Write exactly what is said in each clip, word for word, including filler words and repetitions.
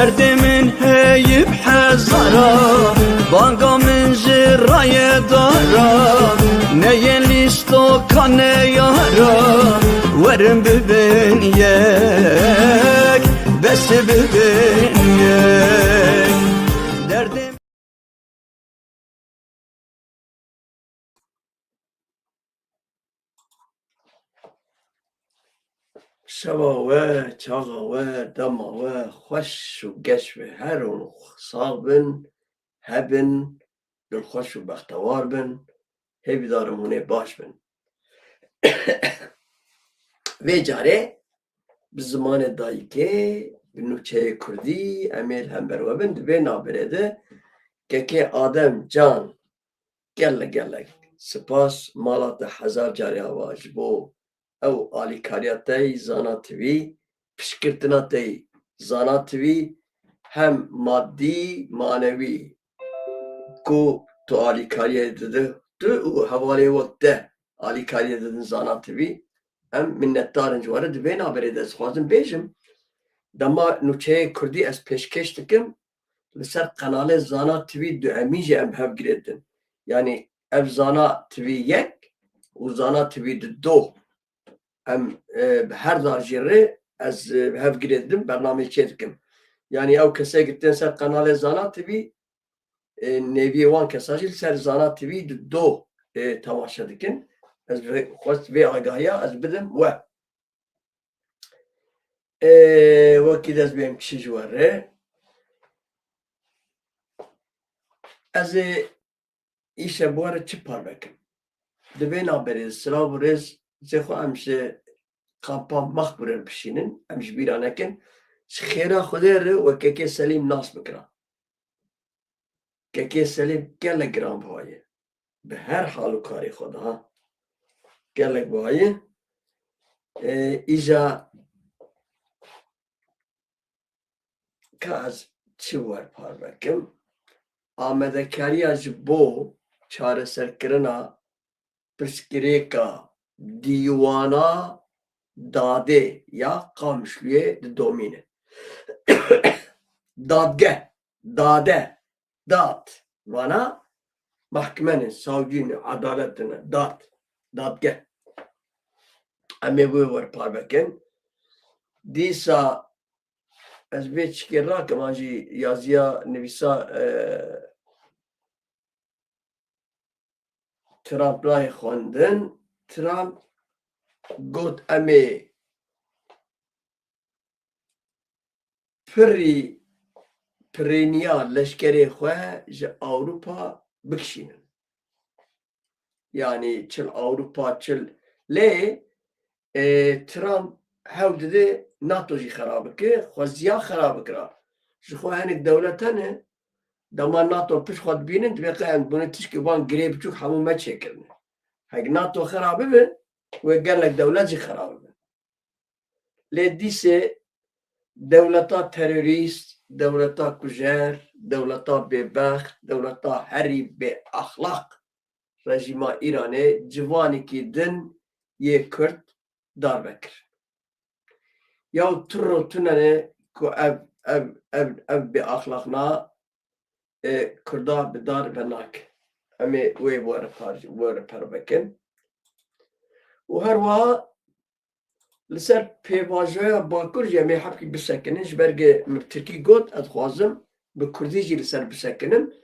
Derdê min heyî bi hezara, banga min ji rayê dara, neyê lîstoka neyara, werin bibin yek, bes bibin yek. Derdê Şeva we, çaxa we, dema we xweş û geş be. Her hûn sax bin, hebin, dilxweş û bextewar bin. Hêvîdarim hûn ê baş bin. Vê carê bi zimanê dayikê, bi nûçeyê kurdî em ê li hember we bin. Di vê navberê de kekê Adem Can, gelek gelek spas, mala te hezar carê ava ji bo ew alîkariya te yî Zana T V, piştgirtina te yî Zana T V, hem madî, manewî ku tu alîkariyê dide, tu û hevalê wek te alîkariyê didin Zana T V. Em minnetdar in ji we re. Di vê navberê de ez dixwazim bêjim, dema nûçeyê kurdî ez pêşkêş dikim, li ser qenalê Zana T V duhemîn jî em bi hev girêdin. Yanî ev Zana T V yek û Zana T V du, em, e, bi her dar jî re ez, e, bi hev girêdin, bernameyê çêdikim. Yanî ew kesê girtin ser qenalê Zana T V, e, nêviyê wan kesa jî li ser Zana T V du, e, temaşe dikin. Ez vê, xwest vê agahiya ez bidim we. E, wekî dest bêm kişî ji we re. Ez ê îşe bi we re çi parve kim? Di vê navberê silav û rêz zê xwe em ji kampa Maxbûrê re bişînin, em ji bîra nekin. Ji xêra Xwedê re we kekê Selîm nas bikira. Kekê Selîm gelek giranbiha ye. Bi her hal û karê xwe de ha. Gelek biha ye. Ê, îja ka ez çi wer parve kim? Amadekariya ji bo çareserkirina pirsgirêka dîwana dadê ya Qamişlûyê didomîne. Dadgeh, dade, dad. Vana mahkeme ne, savcî ne, edalet ne, dad, dadgeh. Em ê wê wer parve kin. Dîsa ez vê çikê rakim, an jî yaziya nivîsa, e, Trump nayê xwendin. Trump got, em ê pirî, pirêniya leşkerê xwe ji Ewropa bikişînin. Yanî çil Ewropa, çil lê, e, Trump hewl dide NATO jî xera bike, xweziya xera bikira. Ji xwe hinek dewlet hene, dema NATO pişt xwe dibînin, divê qey em bûne tişkî van girê biçûk hemû me çêkirine. Hek NATO xera bibe, wê gelek dewlet jî xera bibe. Lê dîsê dewleta terorîst, dewleta kujer, dewleta bêbext, dewleta herî bêaxlaq rejîma Îranê ciwanekî din yê Kurd darve kir. Yaw tu ro tune ne ku ev, ev, ev, ev bêaxlaqna, e, Kurda bi dar venake. Em ê wê were par-, were parve kin. Û her wiha li ser pêvajoya Bakur jî em ê hevkî bisekinin. Ji ber ge min bi tirkî got, ez dixwazim bi kurdî jî li ser bisekinin.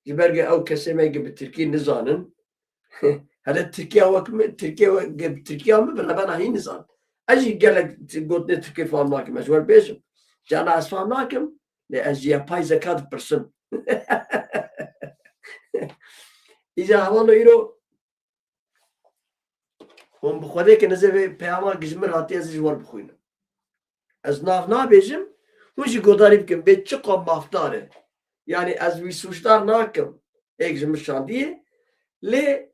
Ji ber ge ew kesê me ge bi tirkî nizanin. Hele Tirkiya wek min, Tirkiye wek, ge bi Tirkiya min bi rebena hîn nizan. Ez jî gelek gotinê tirkî fam nakim, ez ji we bêjim. Cana ez fam nakim, lê ez ji yapay zeka dipirsim. Îca hevalo îro hûn bi Xwedê ke nizê vê peyama ji min hatiye, ez ê ji we bixwînim. Ez nav nabêjim, hûn jî godarî bikin, bê çiqa mafdar e. Yanî ez wî sûcdar nakim, êk ji min şandiye, lê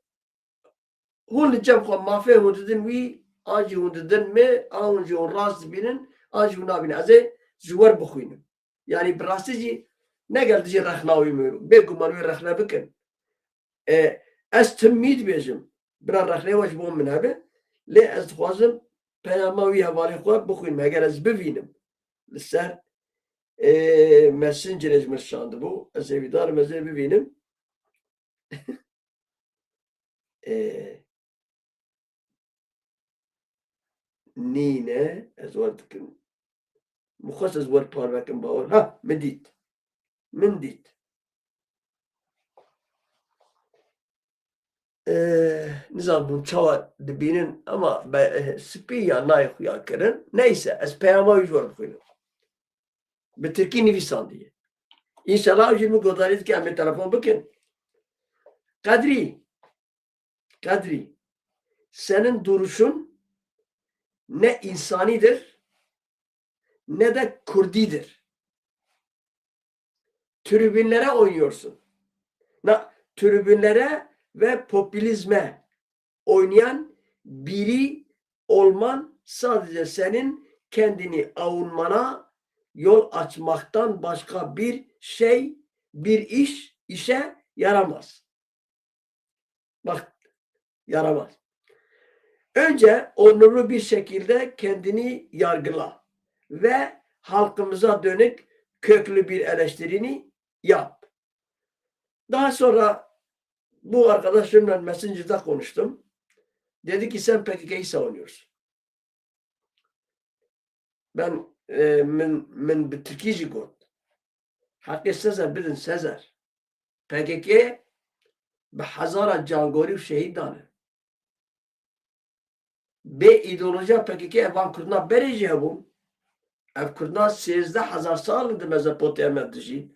hûn li cem xwe mafê hûn didin wî, an jî hûn didin me, an hûn jî hûn rast dibînin, an jî hûn nabînin. Ez ê ji we bixwînim. Yanî bi rastî jî ne gel dijî rexna wî min, bêguman wê rexne bikin. E, ez tim mî dibêjim, bira rexnê we ji bo min hebe, lê ez dixwazim peyama wî hevalê xwe bixwînim. Heger ez bivînim li ser Ê, Messengerê ji min şandibû. Ez hêvîdar im ez ê bibînim. Ê, nîne, ez wer dikim. Min xwest ez wer parve kim bawer. Ha, min dît. Min dît. Eh, nizanim hûn çawa dibînin, ama be, eh, spî ya nayê xuya kirin. Neyse, ez peyama wî ji we bixwînim. Bi tirkî nivîsandiye. Înşallah ew jî min guhdarî dike, em ê telefon bikin. Qedrî, Qedrî, senin duruşun ne insanidir, ne de Kurdidir. Tribünlere oynuyorsun. Na, tribünlere ve popülizme oynayan biri olman sadece senin kendini avunmana yol açmaktan başka bir şey, bir iş, işe yaramaz. Bak, yaramaz. Önce onurlu bir şekilde kendini yargıla ve halkımıza dönük köklü bir eleştirini yap. Daha sonra bu arkadaşımla Messenger'da konuştum. Dedi ki, "Sen P K K'yı savunuyorsun." Ben, e, min, min bi tirkî jî got. Heqê Sezer bidin Sezer. P K K bi hezara cangorî û şehîd dane. Bê îdeolojiya P K K evan Kurdina berê jî hebûn. Ev Kurdina sêzdeh hezar sal in di Mezopotamya dijîn.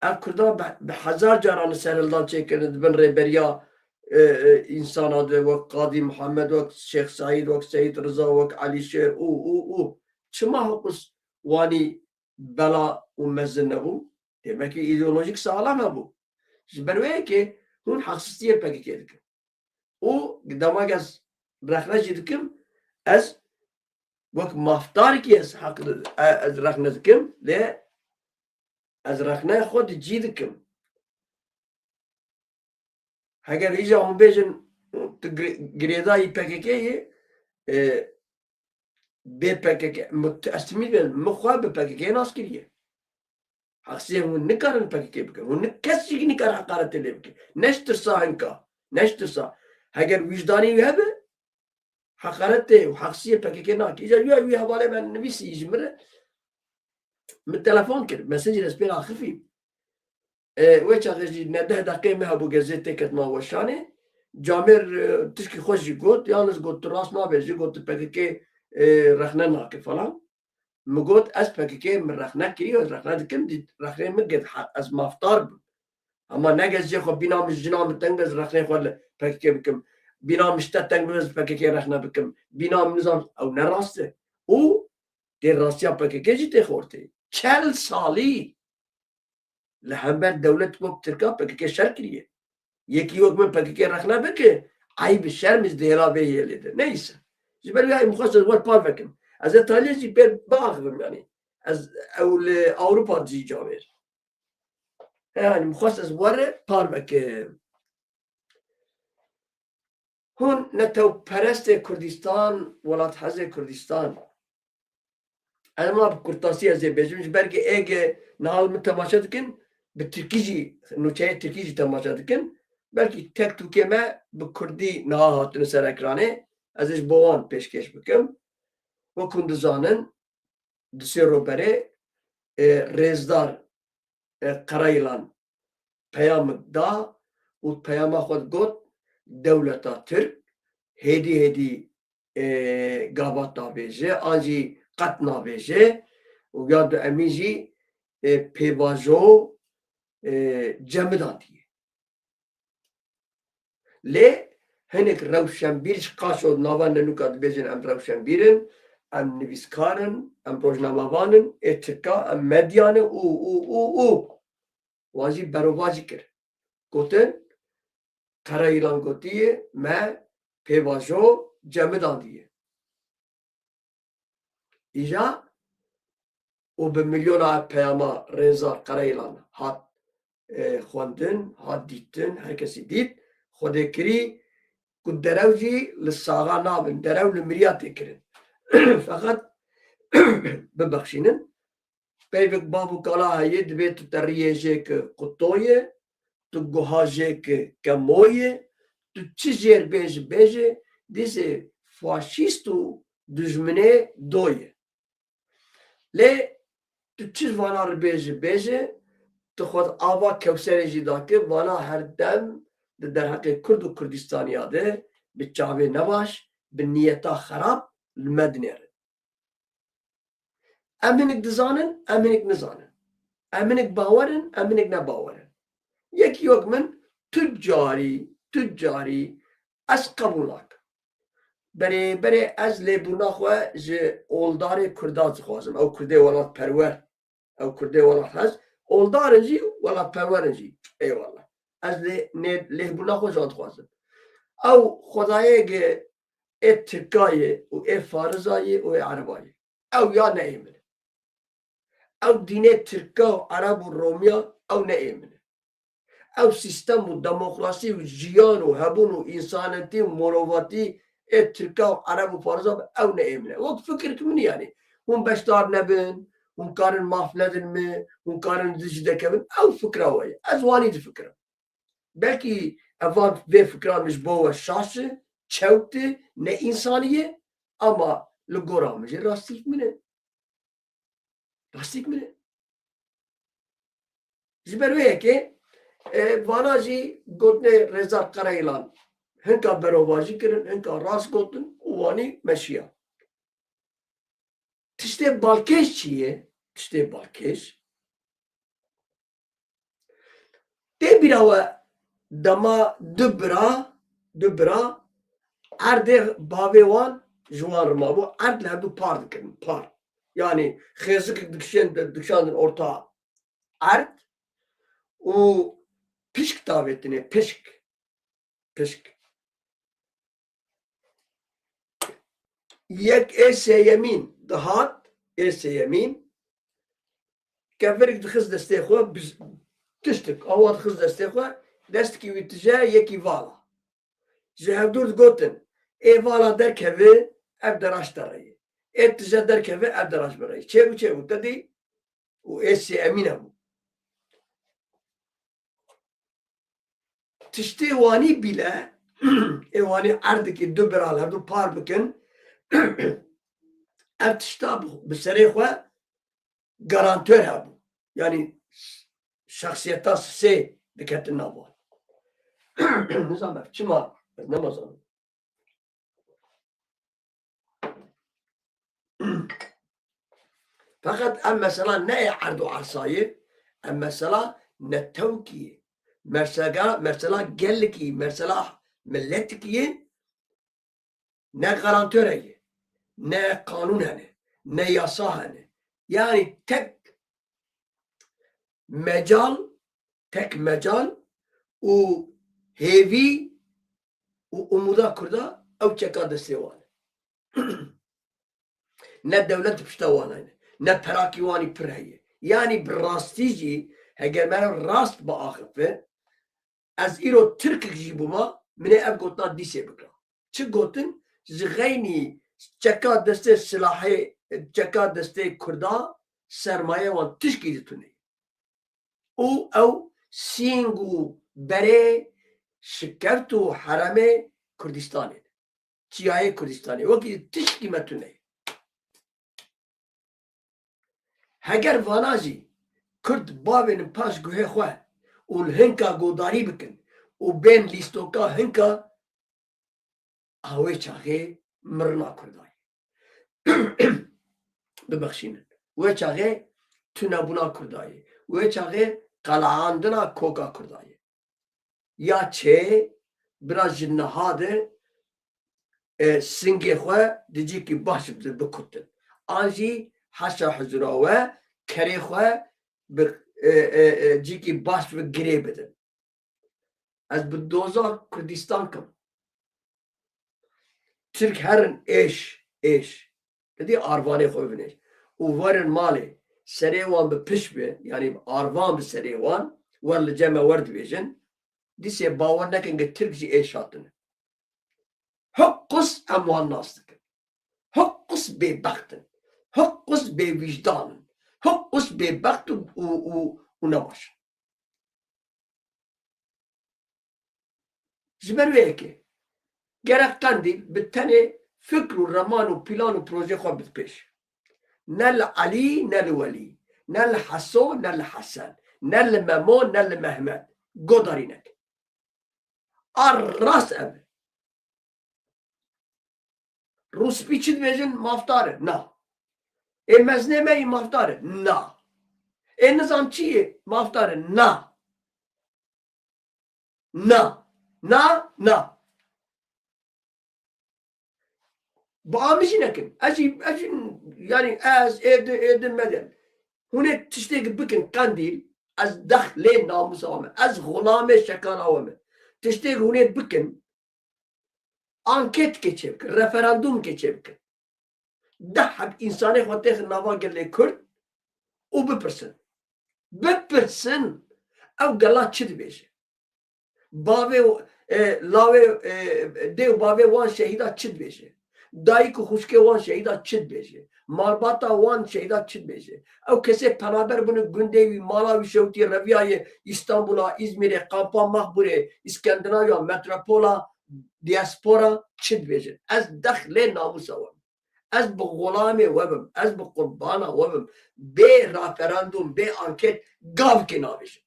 Ev Kurdan bi, bi hezar caran li ser hildan çêkirin di bin rêberiya, e, e, însana de, wek Qadî Muhammed, wek Şêx Seîd, wek Seyîd Riza, wek Elî Şêr û, û, û. Çima hiqûs wanî bela û mezin nebû? Demekî îdeolojîk saxlem hebû. Ji ber wê yekê hûn heqsistiyê P K K dikin. Û dema ez rexne jî dikim, ez wek mafdarekî ez heq, e, ez rexne dikim, lê ez rexneya xwe di cî dikim. Heger îja hûn bêjin, tu gire-, girêdayî P K K yê, e, bê P K K, min, tu, ez timî bêjim, min xwe bi P K K nas kiriye. Heqsiyê hûn nikarin P K K bikin. Hûn ni-, kes jî nikare heqaretê lê bike. Ne ji tirsa hinka, ne ji tirsa. Heger wijdanê wî hebe, heqaretê û heqsiyê P K K nake. Îca wî, wî hevalê me nivîsî ji min re. Min telefon kir. Messengerê ez pê axifî. E, wê çaxê jî ne deh deqê me hebû gezê tê ketma weşanê. Camêr, e, tişkî xwe jî got. Yalnız got, tu rast nabêjî, got, tu P K K, e, rexne nake falan. Min got, ez P K K min rexne kiriyo, ez rexne dikim, dît rexnê min get, ha, ez mafdar bim. Ama ne ez jê xwe bîna min jina min teng be, ez rexnê xwe li P K K bikim. Bîna min ji te teng be, ez P K K rexne bikim. Bîna min nizam, ew ne rast e. Û tê rastiya P K K jî tê xortê. Çel salî li hember dewlet wek Tirka P K K şer kiriye. Yekî wek min P K K rexne bike, eyb şerm ji dêla vê yêlê de. Neyse. Ji ber wê min xwest ez wer parve kim. Ez ê taliyê jî pê biaxivim yanî. Ez ew li Ewropa jî camêr. Yanî min xwest ez wer parve kim. Hûn netewperestê Kurdistan, welathezê Kurdistan. Ema bi kurtasî ez ê bêjim, ji ber ku êgê niha li min temaşe dikin, bi tirkî jî, nûçeyê tirkî jî temaşe dikin. Belkî tek tûkê me bi kurdî niha hatine ser ekranê, ez ê ji bo wan pêşkêş bikim. Wek hûn dizanin, di sê ro berê, e, rêzdar, e, Karayilan peyamek da û peyama xwe digot, dewleta Tirk hêdî hêdî, e, gavat navêje, an jî qet navêje û ya du emî jî, e, pêvajo, e, cemidandiye. Lê hinek rewşenbîr ji qaşo nava nenûka dibêjin, em rewşenbîr in, em nivîskar in, em rojnamevan in, ê tirka, em medya ne û, û, û, û. Wan jî berovajî kir. Gotin, Karayilan gotiye, me pêvajo cemidandiye. Îja û bi milyona peyama rêza Karayilan hat, e, xwendin, hat dîtin, her kesî dît. Xwedê kirî ku derew jî li saxa nabin, derew li miriya tê kirin. Feqet bibexşînin, Peyvek bav û kala heye, divê tu te riyê jê ki quto ye, tu guha jê ki kemo ye, tu çi jêr bêjî bêjî, dîsê faşîst û dijminê do ye. Lê tu çi vana re bêjî bêjî, tu xwe ava Kewserê jî dake, vana her dem di derheqê Kurd û Kurdistaniya de bi çavê nebaş, bi niyeta xerab li me dinêrin. Em hinek dizanin, em hinek nizanin. Em hinek bawer in, em hinek nebawer in. Yekî wek min tu carî, tu carî ez qebûl nakim. Berê, berê ez lêbûna xwe ji oldarê Kurdan dixwazim. Ew Kurdê welatperwer. Ew Kurdê welathez. Oldar in jî, welatperwer in jî. Eyvallah. Ez lê, nê, lêbûna xwe ji wan dixwazim. Ew xwedayê ge ê Tirka ye û ê Fariza ye û ê Ereba ye. Ew ya ne ê min e. Ew dînê Tirka û Ereb û Romiya ew ne ê min e. Ew sîstem û demokrasî û jiyan û hebûn û însanetî û morovatî ê Tirka û Ereb û Farisa be ew ne ê min e. Wek fikirek min e yanî. Hûn beşdar nebin, hûn karin maf nedin min, hûn karin dijî derkevin. Ew fikra we ye. Ez wanî difikirim. Belkî evan vê fikran min ji bo we şaş e, çewt e, ne însanî ye, ama li gora min jî rastîk min e. Rastîk min e. Ji ber wê yekê, e, vana jî gotinê Rêzdar Karayilan hinka berovajî kirin, hinka rast gotin û wanî meşiya. Tiştê balkêş çi ye? Tiştê balkêş. Tê bîra we dema du bira, du bira erdê bavê wan ji wan re mabû, erd li hevdu par dikirin, par. Yanî xêzikek dikişên-, dikişandin orta erd û pişk davêtinê, pişk. Pişk. Yek ê sêyemîn dihat, ê sêyemîn kevirek dixist destê xwe, biz-, tiştik, awa dixist destê xwe, destekî wî tije, yekî vala. Ji hevdûr digotin, ê vala derkeve, ev deraş te re ye. Ê tije derkeve, ev deraş min re ye. Çêbû, çêbû, te dî û ê sêyemîn hebû. Tiştê wanî bîle, ê wanî erdekî du bira li hevdu par bikin, ev tişta bi, bi serê xwe garantor hebû. Yanî şexsiyeta sê diketin nav wan. Nizanim ev çima, ez nemazanim. Feqet ev mesela ne ê erd û ersa ye, ev mesela ne tewkî ye. Mesela, mesela gelekî, mesela miletikî ye, ne garantore ye, ne qanûn hene, ne yasa hene. Yanî tek mecal, tek mecal û hêvî û umuda Kurda ew çeka destê wan e. Ne dewlet pişta wan hene, ne perakî wanî pir heye. Yanî bi rastî jî heger me rast biaxife, ez îro Tirkek jî bûma, min ê ev gotina dîsê bikira. Çi gotin? Ji xeynî çeka destê silahê, çeka destê Kurda sermaye wan tişkî di tune ye. Û ew sîng û berê şikeft û heremê Kurdistanê ne. Çiyayê Kurdistanê. Wekî tişkî me tune ye. Heger vana jî Kurd bavênin paş guhê xwe û li hinka godarî bikin û bên lîstoka hinka, a wê çaxê mirina Kurda ye. Bibexşînin. Wê çaxê tunebûna Kurda ye. Wê çaxê qeleandina koka Kurda ye. Ya çê bira ji niha de, e, singê xwe di cîkî baş bi-, bikutin. An jî heşa hizira we kerê xwe bi, e, e, e, cîkî baş bi girê bidin. Ez bi doza Kurdistan kim. Tirk herin êş, êş. Didî arvanê xwe bibin êş. Û werin malê. Serê wan bi piş bi, yanî arvan bi serê wan, wer li cem me wer dibêjin. Dîsê bawer nekin ke Tirk jî êş hatine. Hiqus em wan nas dikin. Hiqus bêbext in. Hiqus bêwîjdan in. Hop, us bêbext û, û, û, û nebaş. Ji ber vê yekê gerek Qendîl bi tenê fikr û reman û plan û projê xwe bide pêş. Ne li Elî, ne li Welî, ne li Heso, ne li Hesen, ne li Memo, ne li Mehmet godarî neke. A rast ev e. Rûspî çi dibêjin? Mafdar e. Na. Ê mezinê me yî mafdar e. Na. Ê nizam çi yê? Mafdar e. Na. Na. Na. Na. Bi a min jî nekin. Ez jî, ez jî, yanî ez, ê di, ê di me de. Hûn ê tiştêk bikin Qendîl, ez dex lê namûsa we me. Ez xulamê şekala we me. Tiştêk hûn ê bikin, anketke çêbikin, referandûmke çêbikin. Deh heb însanê xwe têxin nava gelê Kurd û bipirsin. Bipirsin, ew gela çi dibêje? Bavê, e, lawê, e, dê û bavê wan şehîda çi dibêje? Dayik û xwişkê wan şehîda çi dibêje? Malbata wan şehîda çi dibêje? Ew kesê penaber bûne gundê wî, mala wî şewitî, reviyaye Îstanbula, Îzmîrê, kampa Mexburê, Îskendinaviya, metropola, diaspora çi dibêjin? Ez dex lê namûsa we bim. Ez bi xulamê we bim, ez bi qurbana we bim. Bê referandûm, bê anket gavkê navêjim.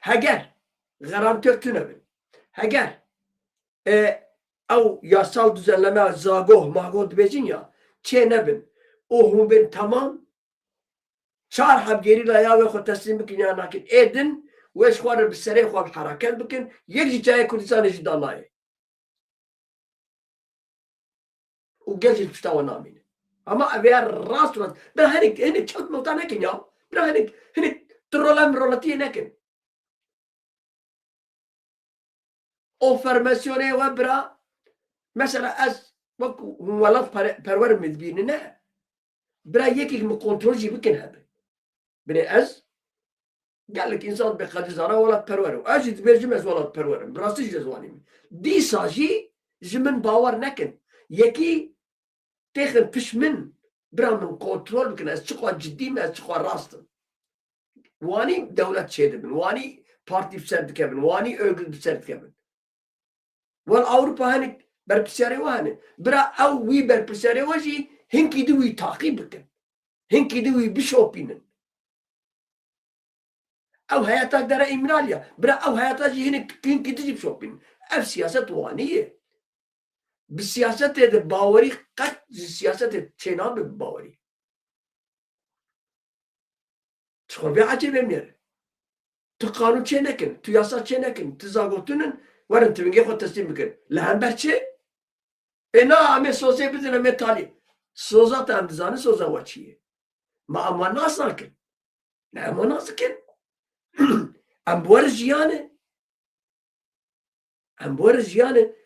Heger garantör tune bin, heger, e, ew yasal düzenleme zagoh magoh dibêjin ya, çê nebin û hûn bên temam, çar heb gerîla ya wê xwe teslîm bikin ya nakin. Ê din wê ji xwe re bi serê xwe bi hereket bikin. Yek jî çayê Kurdistanê jî danayê. Û gel jî pişta we namîne. Ama ev ya rast rast. Bira hinek, hinek çewt milta nekin ya. Bira hinek, hinek trola mirolatiyê nekin. O formasyonê we bira, mesela ez wek hûn welat pere-, perwer min dibînin ne. Bira yekek min kontrol jî bikin hebe. Binê ez gelek însan dibe qedî zana welatperwer im. Ez jî dibêjim ez welatperwer im. Bi rastî jî ez wanî me. Dîsa jî ji min bawer nekin. Yekî têxin piş min, bira min kontrol bikin. Ez çiqas cidî me, ez çiqas rast im. Wanî dewlet çêdibin. Wanî partî bi ser dikevin. Wanî örgüt bi ser dikevin. Wel Ewropa hinek berpirsiyarê we hene. Bira ew wî berpirsiyarê we jî hinkî di wî taqîb bikin. Hinkî di wî bişopînin. Ew heyeta dere Îmraliya. Bira ew heyeta jî hinek, hinkî di jî bişopînin. Ev siyaset wanî ye. Bi siyasetê de bawerî qet ji siyasetê çênabe bi bawerî. Çi xwe vê ecêbê nêre. Tu qanûn çê nekin, tu yasa çê nekin, tu zagotunin, werin tivingê xwe teslîm bikin. Li hember çi? Ê na, em ê sozê bidin, em ê talî. Soza te em dizanin, soza we çi ye? Ma em wan nas nakin. Ne em wan nas dikin. Em bi we re jiyan e. Em bi we re jiyan e.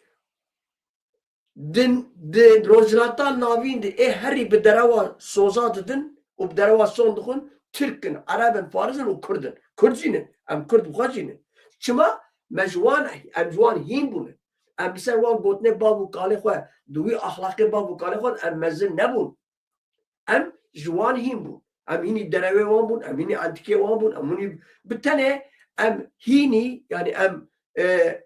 Di, di Rojhilata Navîn de ê herî bi derewa soza didin û bi derewa son dixwin, Tirk in, Ereb in, Faris in û Kurd in. Kurd jî ne. Em Kurd bi xwe jî ne. Çima? Me ji wan, em ji wan hîn bûne. Em li ser wan gotinê bav û kalê xwe, di wî axlaqê bav û kalê xwe de em mezin nebûn. Em ji wan hîn bûn. Em hînî derewê wan bûn, em hînî entîkê wan bûn, em hînî bi tenê em hînî, yanî em, e,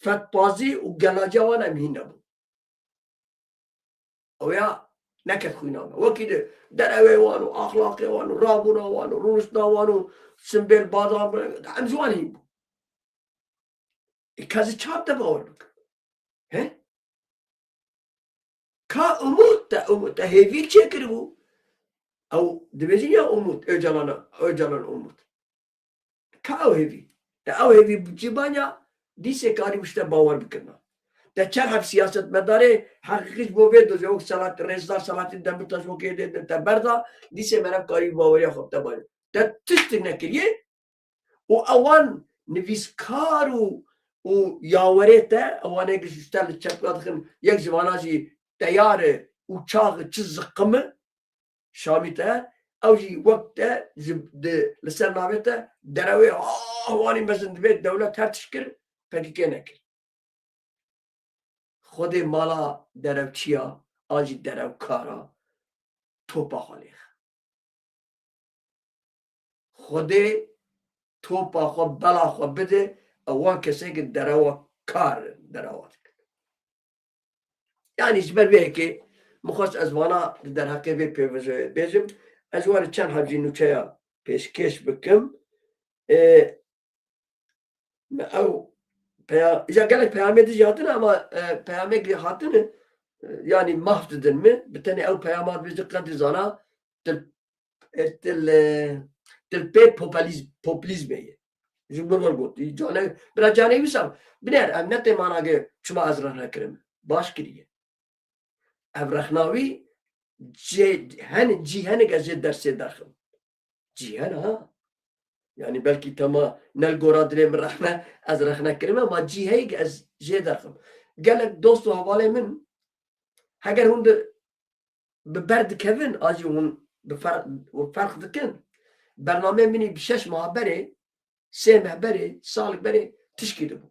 fetpazî û gelaciya wan em hîn nebûn. Ew ya neket xwîna me. Wekî di derewê wan û axlaqê wan û rabûna wan û rûniştina wan û simbêl badam em ji wan hîn bûn. E, ka ez çawa te bawer bikim? He? Ka umut te, umut te hêvî çêkiribû. Ew dibêjin ya umut, Ocalan, Ocalan umut. Ka ew hêvî. Te ew hêvî bi cî banya, dîsê karî wişte bawer bikirina. Te çar heb siyasetmedarê heqîqî ji bo vê dozê wek Selahat-, Rêzdar Selahattin Demirtaş wekê dê te berda, dîsê me nekarî baweriya xwe bi te banya. Te tiştik nekiriye, û ewan nivîskar û, û yawerê te, ewanê ki ji te li çepka dixin, yek ji vana jî teyar e û çax e, çi ziqim e, Şamî te, ew jî wek te ji, di, li ser navê te derewê, ah, wanî mezin dibê dewlet her tişt kir, P K K nekir. Xwedê mala derewçiya, an jî derewkara, topa xwe lêxe. Xwedê topa xwe, bela xwe bide, ew wan kesên ki derewa kar in, derewa dikin. Yanî ji ber vê yekê min xwest ez vana di derheqê vê pêvajoyê bêjim. Ez were çend heb jî nûçeya pêşkêş bikim. Ê, me ew peya-, îja gelek peyamê din jî hatine ama, e, peyamê ki hatine, e, yanî maf didin min. Bi tenê ew peyama dibêjin qedrî zana til, e, til, e, til pê populîz-, populîzmê ye. Ji min re gotî, Canê, bira Canê wisa, biner, em ne tê mana ge çima ez rexne kirim. Baş kiriye. Ev rexna wî cê-, hen-, cî henik ez jê dersê derxim. Cî hen ha. Yanî belkî tema ne li gora dilê min rexne, ez rexne kirime, ma cî heyik ez jê derxim. Gelek dost û hevalê min, heger hûn di, bi ber dikevin, a jî hûn bi fer-, hûn ferq dikin. Bernameyê min î bi şeş meha berê, sê meh berê, salek berê tişkî dibû.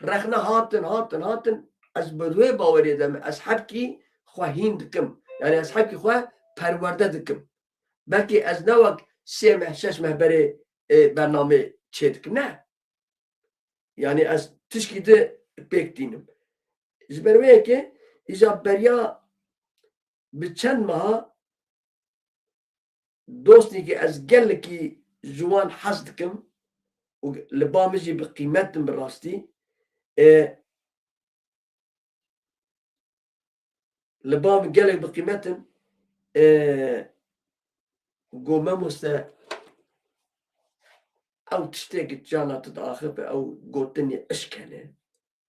Rexne hatin, hatin, hatin. Ez bi wê bawerê de me. Ez hebkî xwe hîn dikim. Yanî ez hebkî xwe perwerde dikim. Belkî ez ne wek sê meh, şeş meh berê, e, bernamê çê dikim. Ne. Yanî ez tişkî di pêk tînim. Ji ber wê yekê îja beriya bi çend meha dostnîkî ez gelekî ji wan hez dikim û li ba min jî bi qîmet in bi rastî. E, li ba min gelek bi qîmet in. E, got, Memoste, ew tiştê ki cana tu diaxife, ew gotinê işk hene.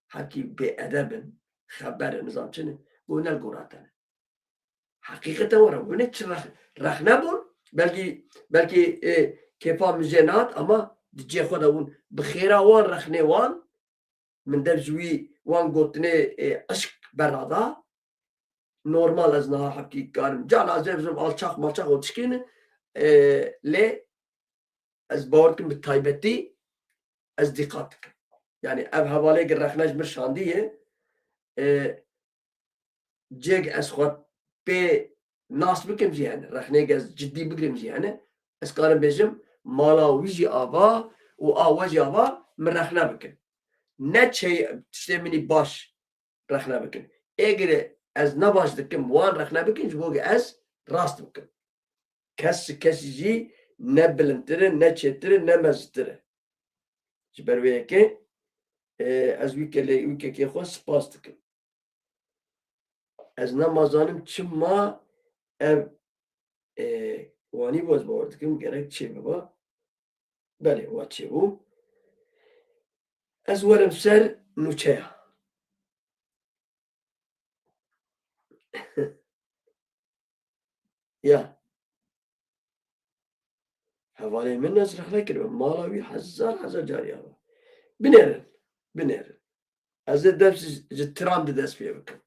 Hekî bêedeb in, xeber in, nizam çi ne. Got, ne li gora te ne. Heqîqeten were, hûn ê çi rex-, rexne bûn? Belkî, belkî, e, kêfa min jê nehat, ama di cihê xwe de bûn. Bi xêra wan rexnê wan, min dev ji wî wan gotinê, e, eşq berada. Normal ez niha hepkî karim. Cala ez ê bizim alçaq malçaq û tişkî ne, e, lê ez bawer dikim bi taybetî ez dîqat dikim. Yanî ev hevalê ki rexne ji min şandiye, e, cêk ez xwe pê nas bikim jî hene. Rexneyek ez cidî bigirim jî hene. Ez karim bêjim, mala wî jî ava û a we jî ava, min rexne bikin. Ne çey-, tiştê min î baş rexne bikin. Êgirê ez ne baş dikim, wan rexne bikin, ji bo ki ez rast bikim. Kes ji kesî jî ne bilindtir e, ne çêtir e, ne meztir e. Ji ber wê yekê, e, ez wî kelê-, wî kekê xwe spas dikim. Ez nema zanim çima ev, e, wanî bû, ez bawer dikim gerek çêbiba. Belê, wa çêbû. Ez werim ser nûçeya. Ya. Hevalê min ez rexne kiribim. Mala wî hezar hezar carî ava. Binêrin. Binêrin. Ez ê ders ji, ji Trump de dest pê bikim.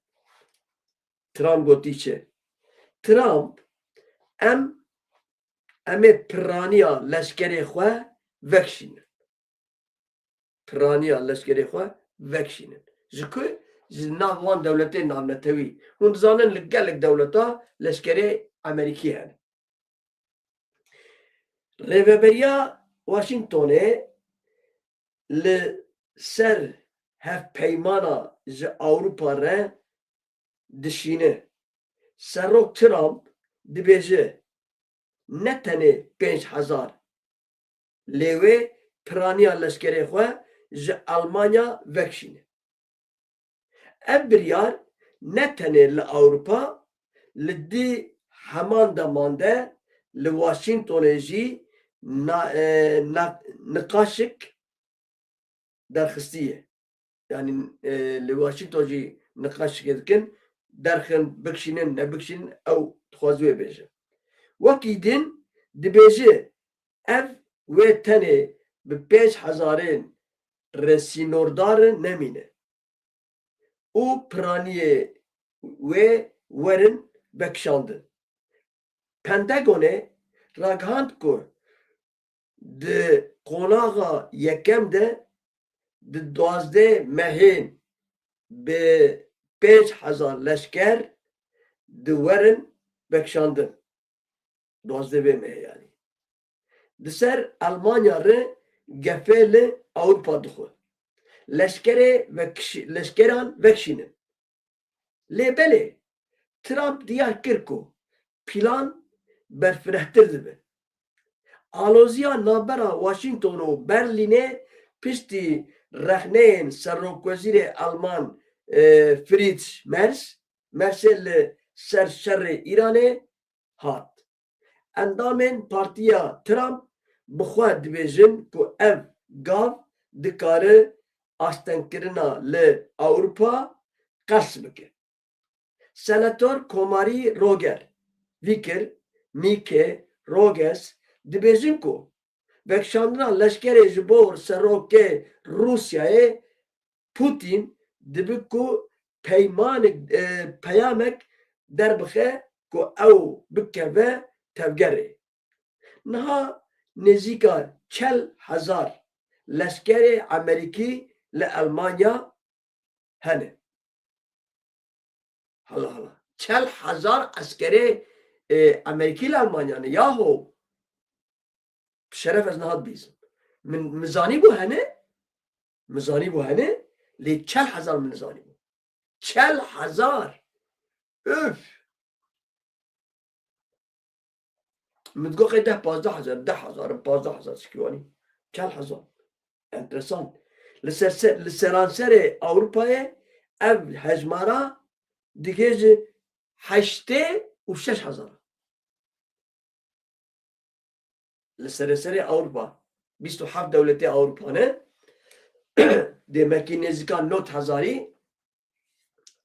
Trump gotî çi? Trump, em, em ê piraniya leşkerê xwe vekişînin. Piraniya leşkerê xwe vekişînin. Ji ku? Ji nav wan dewletê navnetewî. Hûn dizanin li gelek dewleta leşkerê Amerîkî hene. Rêveberiya Washingtonê li ser hevpeymana ji Ewropa re dişîne. Serok Trump dibêje, ne tenê pênc hezar, lê wê piraniya leşkerê xwe ji Almanya vekişîne. Ev biryar ne tenê li Ewropa, li dî heman deman de li Washingtonê jî na-, e, na-, niqaşik derxistiye. Yanî, e, li Washington jî niqaşikê dikin, derxin, bikişînin, nebikişînin, ew dixwaze wê bêje. Wekî din dibêje, ev wê tenê bi pênc hezarên re sînordar nemîne û piraniyê wê werin vekişandin. Pentagonê ragihand ku di qonaxa yekem de di duwazdeh mehên bi pênc hezar leşker di werin vekişandin. Duwazdeh vê mehê yanî. Di ser Elmanya re gefê li Ewropa dixwe. Leşkerê vekişî-, leşkeran vekişînin. Lê belê, Trump diyar kir ku plan berfirehtir dibe. Aloziya navbera Washington û Berlînê piştî rexneyên serokwezîrê Elman, e, Friedrich Merz, Merzê li ser şerê Îranê hat. Endamên Partiya Trump bi xwe dibêjin ku ev gav dikare astengkirina li Ewropa qels bike. Senator Komarî Roger Vicker, Mike Rogers, dibêjin ku vekişandina leşkerê ji bo serokê Rûsyayê Putin dibe ku peymanek, e, peyamek derbixe ku ew bikeve tevgerê. Niha nêzîka çel hezar leşkerê Amerîkî li Elmanya hene. Hala hala. Çel hezar eskerê, e, Amerîkî li Elmanya ne. Yahu. Bi şeref ez niha dibîzim. Min, min zanîbû hene? Min zanîbû hene? Lê çel hezar min zanîbû. Çel hezar. Üf! Min digot qey deh pazdeh hezar, deh hezar, pazdeh hezar çikî wanî. Çel hezar. Enteresan. Li ser, ser, li seranserê Ewropayê ev hejmara digihêje heştê û şeş hezar. Li sereserê Ewropa, bîst û heft dewletê Ewropa ne, demekî nêzîka nod hezarî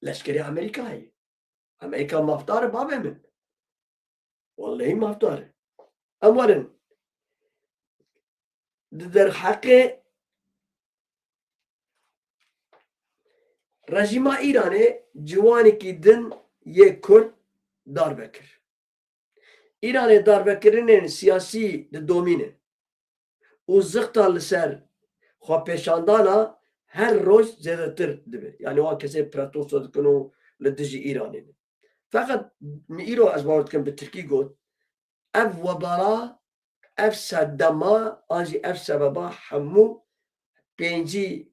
leşkerê Amerîka heye. Amerîka mafdar e, bavê min. Wellehî mafdar e. Em werin. Di derheqê rejîma Îranê ciwanekî din yê Kurd darve kir. Îranê darvekirinên siyasî didomîne û zixta li ser xwepêşandana her roj zêdetir dibe. Yanî wan kesê protesto dikin û li dijî Îranê ne. Feqet min îro ez bawer dikim bi tirkî got, ev webala, ev sedema an jî ev sebeba hemû pêncî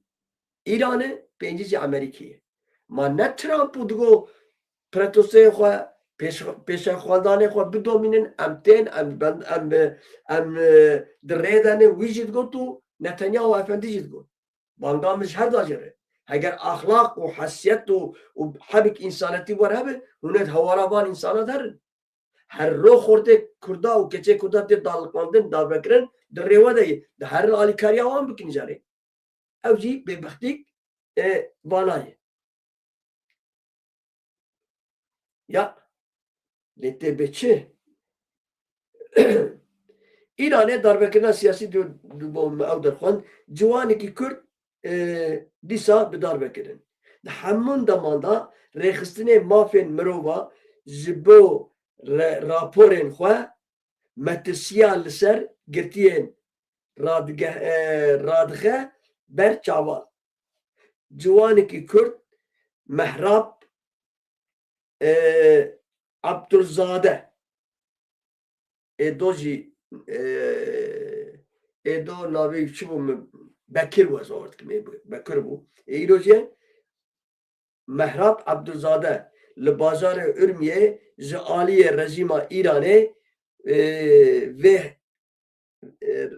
Îran e, pêncî jî Amerîkî ye. Ma ne Trump û digo protestoyê xwe, pêş-, pêşerxwandanê xwe bidomînin, em tên, em ben-, em, em, e, di rê de ne, wî jî digot û Netanyahu Efendî jî digot. Banga min ji her da jê re. Heger axlaq û hesiyet û, û hebik însanetî wer hebe, hûn ê di hewara van însana de herin. Her ro xortê Kurda û keçê Kurda tê daliqandin, darvekirin, di rê we de ye. Di herin alîkariya wan bikin jarê. Ew jî bêbextîk, e, vana ye. Ya, lê tê bê çi? Îranê darbekirina siyasî di, di bo me ew derxwend, ciwanekî Kurd, e, dîsa bi darve kirin. Di hemûn deman de rêxistinê mafên mirova ji bo re-, raporên xwe metirsiya li ser girtiyên radige-, e, radixe ber çavan. Ciwanekî Kurd Mehrab, e, Abdulzade. Ê do jî, e, ê do navê wî çi bû min? Bekir bû, ez bawer dikim, ê bû, Bekir bû. Ê îro jî Mehrab Abdulzade li bajarê Urmiyê ji aliyê rejîma Îranê, e, vê, e,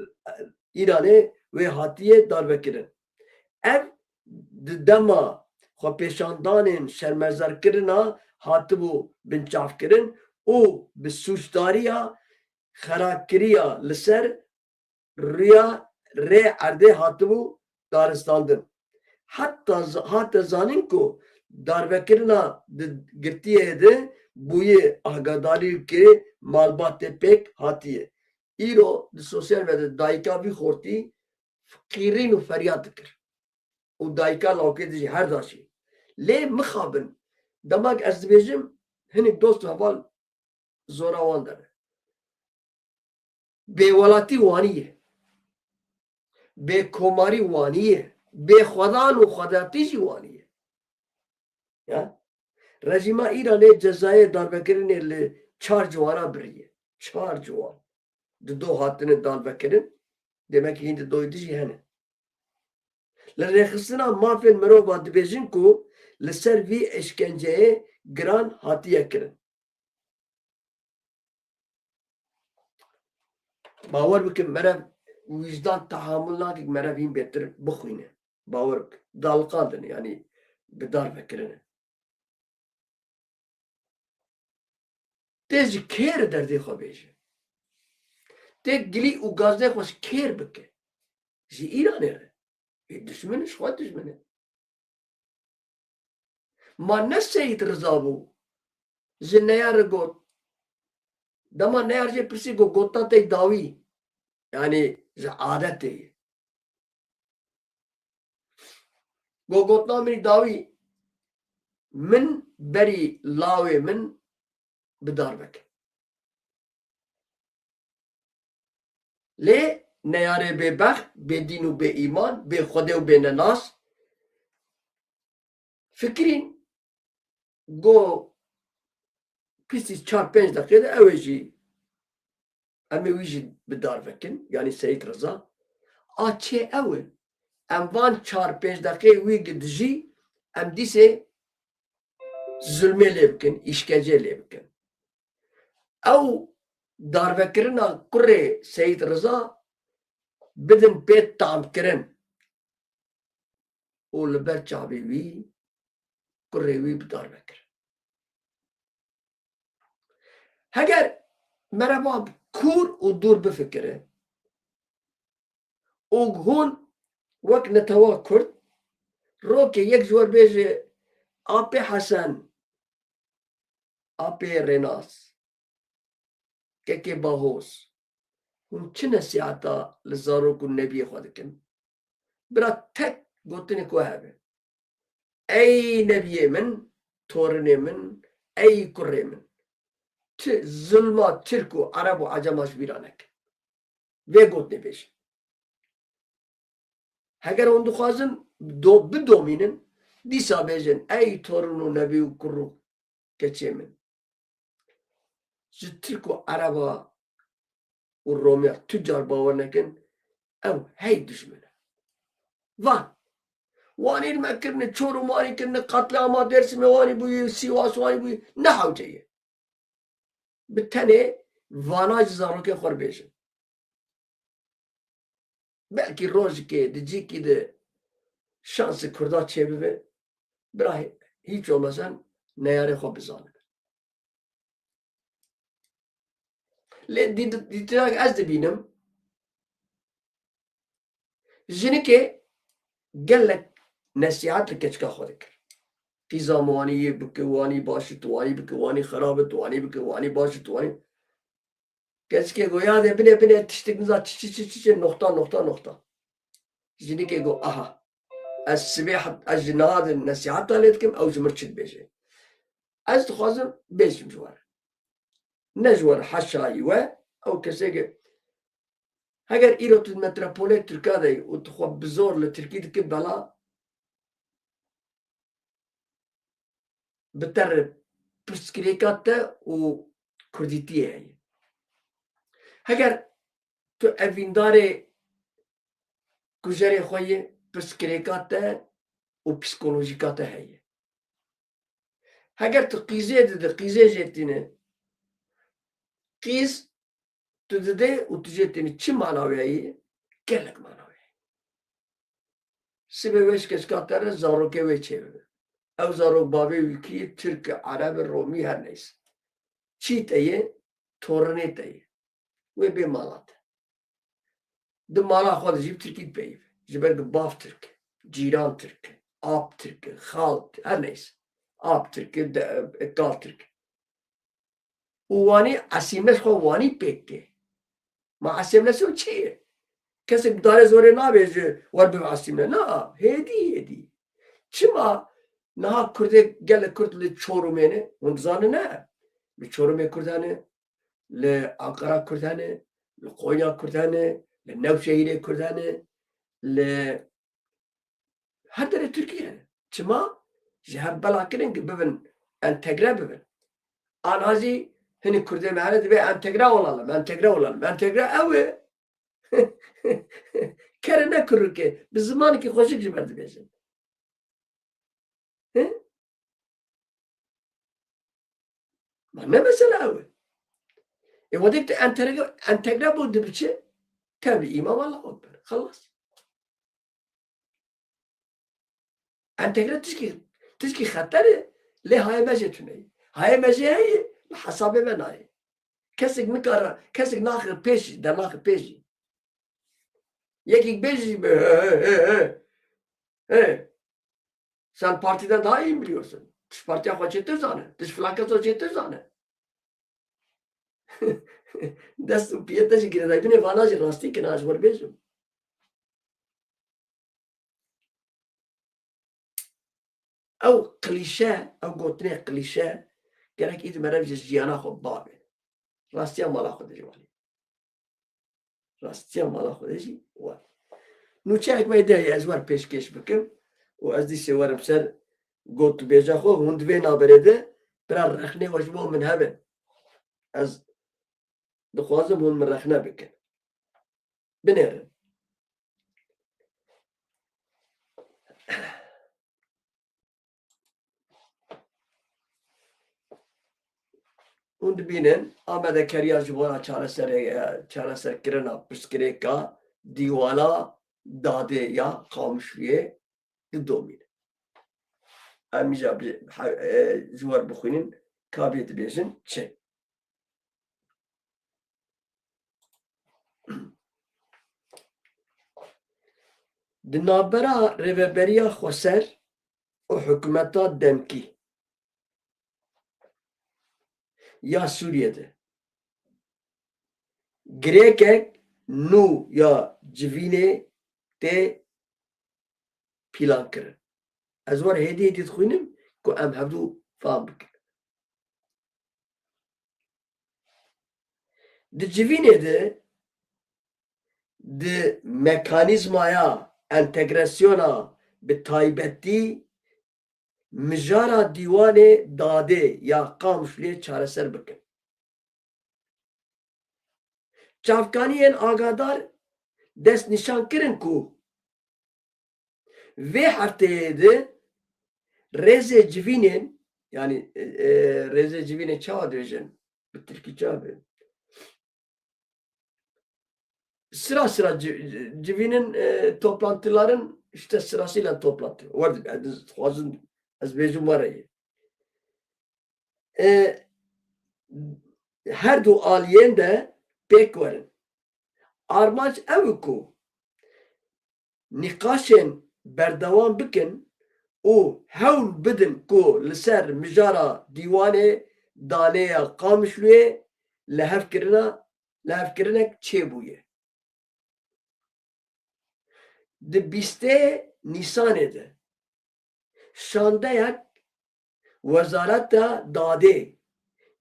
Îranê wê hatiye darvekirin. Ev di dema xwepêşandanên şermezarkirina hatibû binçavkirin û bi sûcdariya xerakiriya li ser rûya rê erdê hatibû daristandin. Heta z-, hate zanîn ku darvekirina di girtiyê de bûye agadarî û kirê malbatê pêk hatiye. Îro di sosyal medyada dayika vî xortî qîrîn û feryad dikir. Û dayika lawkê dijî her daşî. Lê mixabin, demak ez dibêjim, hinek dost û heval zora wan de ne. Bêwelatî wanî ye. Bêkomarî wanî ye. Bêxwedan û xwedatî jî wanî ye. Ya? Rejîma Îranê cezayê darvekirinê li çar ciwana biriye. Çar ciwan. Di do hatine darvekirin, demek hîn di doyê di jî hene. Li rêxistina mafên mirova dibêjin ku li ser vî eşkenceyê giran hatiye kirin. Bawer bikin, merev wijdan tehamul nake, merev hîn bêtir bixwîne. Bawer bikin. Daliqandin, yanî bi dar vekirine. Tê ji kêr derdê xwe bêje. Tê gilî û gazdê xwe ji kêr bike. Ji Îranê re. Ê dijmin e, ji xwe dijmin e. Ma ne Seyîd Riza bû. Ji Neyar re got. Dema Neyar jê pirsî got, gotina te dawî. Yanî ji adetê ye. Go gotina min dawî, min berî lawê min bi dar veke. Lê Neyarê bêbext, bêdîn û bêîman, bê Xwedê û bênenas, fikirîn, go piştî çar pênc deqê de ew ê jî, em ê wî jî bi dar vekin, yanî Seyîd Riza. A çê ew in. Em van çar pênc deqê wî gidijî, em dîsê zulmê lê bikin, îşkencê lê bikin. Ew darvekirina kurê Seyîd Riza bidin pê tamkirin û li ber çavê wî kurê wî bi dar vekir. Heger merheba kûr û dûr bifikire û hûn wek netewa Kurd rokê yek ji we bêje, Apê Hesen, Apê Rênas, Kekê Bahoz, hûn çi nesîheta li zarok û nebiyê xwe dikin? Bira tek gotinê ku hebe. Ey nebiyê min, torinê min, ey kurê min. Ti zulma Tirk û Ereb û Ecema ji bîra nekin. Vê gotinê bêjin. Heger hûn dixwazin do-, bidomînin, dîsa bêjin, ey torin û nebî û kur û keçê min. Ji Tirk û Ereba û Romiya tu car bawer nekin, ew hey dijmin e. Van. Wanî li me kirine, Çorum wanî kirine, qetlîama Dêrsimê wanî bûyî, Sîwas wanî bûyî, ne hewce ye. Bi tenê vana ji zarokên xwe re bêjin. Belkî rojekê di cîkî de şansê Kurda çêbibe, bira hî-, hîç olmazsa neyarê xwe bizanibe. Lê dî-, dîtina ez dibînim, jinikê gelek nesîhet li keçika xwe dikir. Qîza min wanî yê bike, wanî baş e, tu wanî bike, wanî xerab e, tu wanî bike, wanî baş e, tu wanî. Keçikê go, yadê binê, binê, tiştek niza çi, çi, çi, çi, çi, noxta, noxta, noxta. Jinikê go, aha. Ez sibê het-, ez ji niha de nesîheta lê dikim, ew ji min çi dibêje. Ez dixwazim bêjim ji we re. Ne ji we re, heşayî we, ew kesê ke, heger îro tu di metropolê Tirka de yî û tu xwe bi zor li Tirkî dikî bela, bi te re pirsgirêka te û kurdîtiyê heye. Heger tu evîndarê kujerê xwe yê, pirsgirêka te û psîkolojîka te heye. Heger tu qîzê dide, qîzê jê tîne, qîz tu didê û tu jê tînî, çi mana wê heye? Gelek mana wê heye. Sibê wê ji keçika te re zarokê wê çêbibe. Ew zarok bavê wî kî ye, Tirk e, Ereb e, Romî, her neyse. Çî te ye, torinê te ye. Wê bê mala te. Di mala xwe de jî bi Tirkî dipeyive. Ji ber ku bav Tirk e, cîran Tirk e, ap Tirk e, xal, her neyse. Ap Tirk e, de-, kal Tirk e. Û wanî esîmle ji xwe wanî pêk ke. Ma esîmle çi ye? Kesek bi darê zorê nabêje wer bibe esîmle. Na, hêdî, hêdî. Çima niha Kurdê, gelek Kurd li Çorumê ne? Hûn dizanin ne? Li Çorumê Kurd hene, li Ankara Kurd hene, li Konya Kurd hene, li Newşehîrê Kurd hene, li her derê Tirkî hene. Çima? Ji hev bela kirin ku bibin, entegre bibin. Ana jî Hinek Kurdê me hene dibê entegre olalım, entegre olalım. Entegre ew e. Kere ne kurike, bi zimanekî xweşik ji me dibêjin. He? Ma ne mesele ew e. E, wedek tu entegre, entegre bû dibiçe, tev li îmam Allahu Ekber. Xelas. Entegre tişkî, tişkî xeter e, lê hayê me jê tune ye. Hayê me jê heye, li hesabê me nayê. Kesek nikare, kesek naxe pêş jî, dernaxe pêş jî. Yekek bêjî, he, he, he, he. He. Sen partiden daha iyi mi biliyorsun? Dış partiya xwe çêtir zane. Dış filan kesa çêtir zane. Dest û piyê te jî girêdayî. Binê vana jî rastî kin, ez wir bêjim. Ew klîşe, ew gotinê klîşe, gerek îdî meriv ji jiyana xwe bavê. Rastiya mala xwe de jî walî. Rastiya mala xwe de jî walî. Nûçeyek me de heye, ez wer pêşkêş bikim û ez dîsê werim ser got û bêja xwe, hûn di vê navberê de bira rexnê we ji bo min hebe. Ez dixwazim hûn min rexne bikin. Binêrin. Hûn dibînin, amadekariya ji bona çareserê-, çareserkirina pirsgirêka dîwana dadê ya Qamişliyê didomîne. Em îja bi-, he-, e, ji we re bixwînin, ka bê dibêjin çi? Di navbera Rêveberiya Xweser û hikûmeta demkî ya Sûriyê de girêkek nû ya civînê tê pîlankirin. Ez wer hêdî hêdî dixwînim ku em hevdû fam bikin. Di civînê de, di mekanîzmaya entegrasyona bi taybetî mijara dîwanê dadê ya Qamişliyê çareser bikin. Çavkaniyên agadar dest nîşan kirin ku vê hefteyê de rêzê civînên, yanî, e, e, rêzê civînê çawa dibêjin? Bi tirkî çawa be? Sıra sıra ci-, ci-, civînin, e, toplantıların işte sırasıyla toplantı. Wardı, ez dixwazim, ez bêjim were ye. E, her du aliyên de pêk werin. Armanc ew e ku nîqaşên berdewam bikin û hewl bidin ku li ser mijara dîwanê danê ya Qamişloyê lihevkirina, lihevkirinek çêbûye. Di bîstê Nîsanê de şandeyek Wezareta Dadê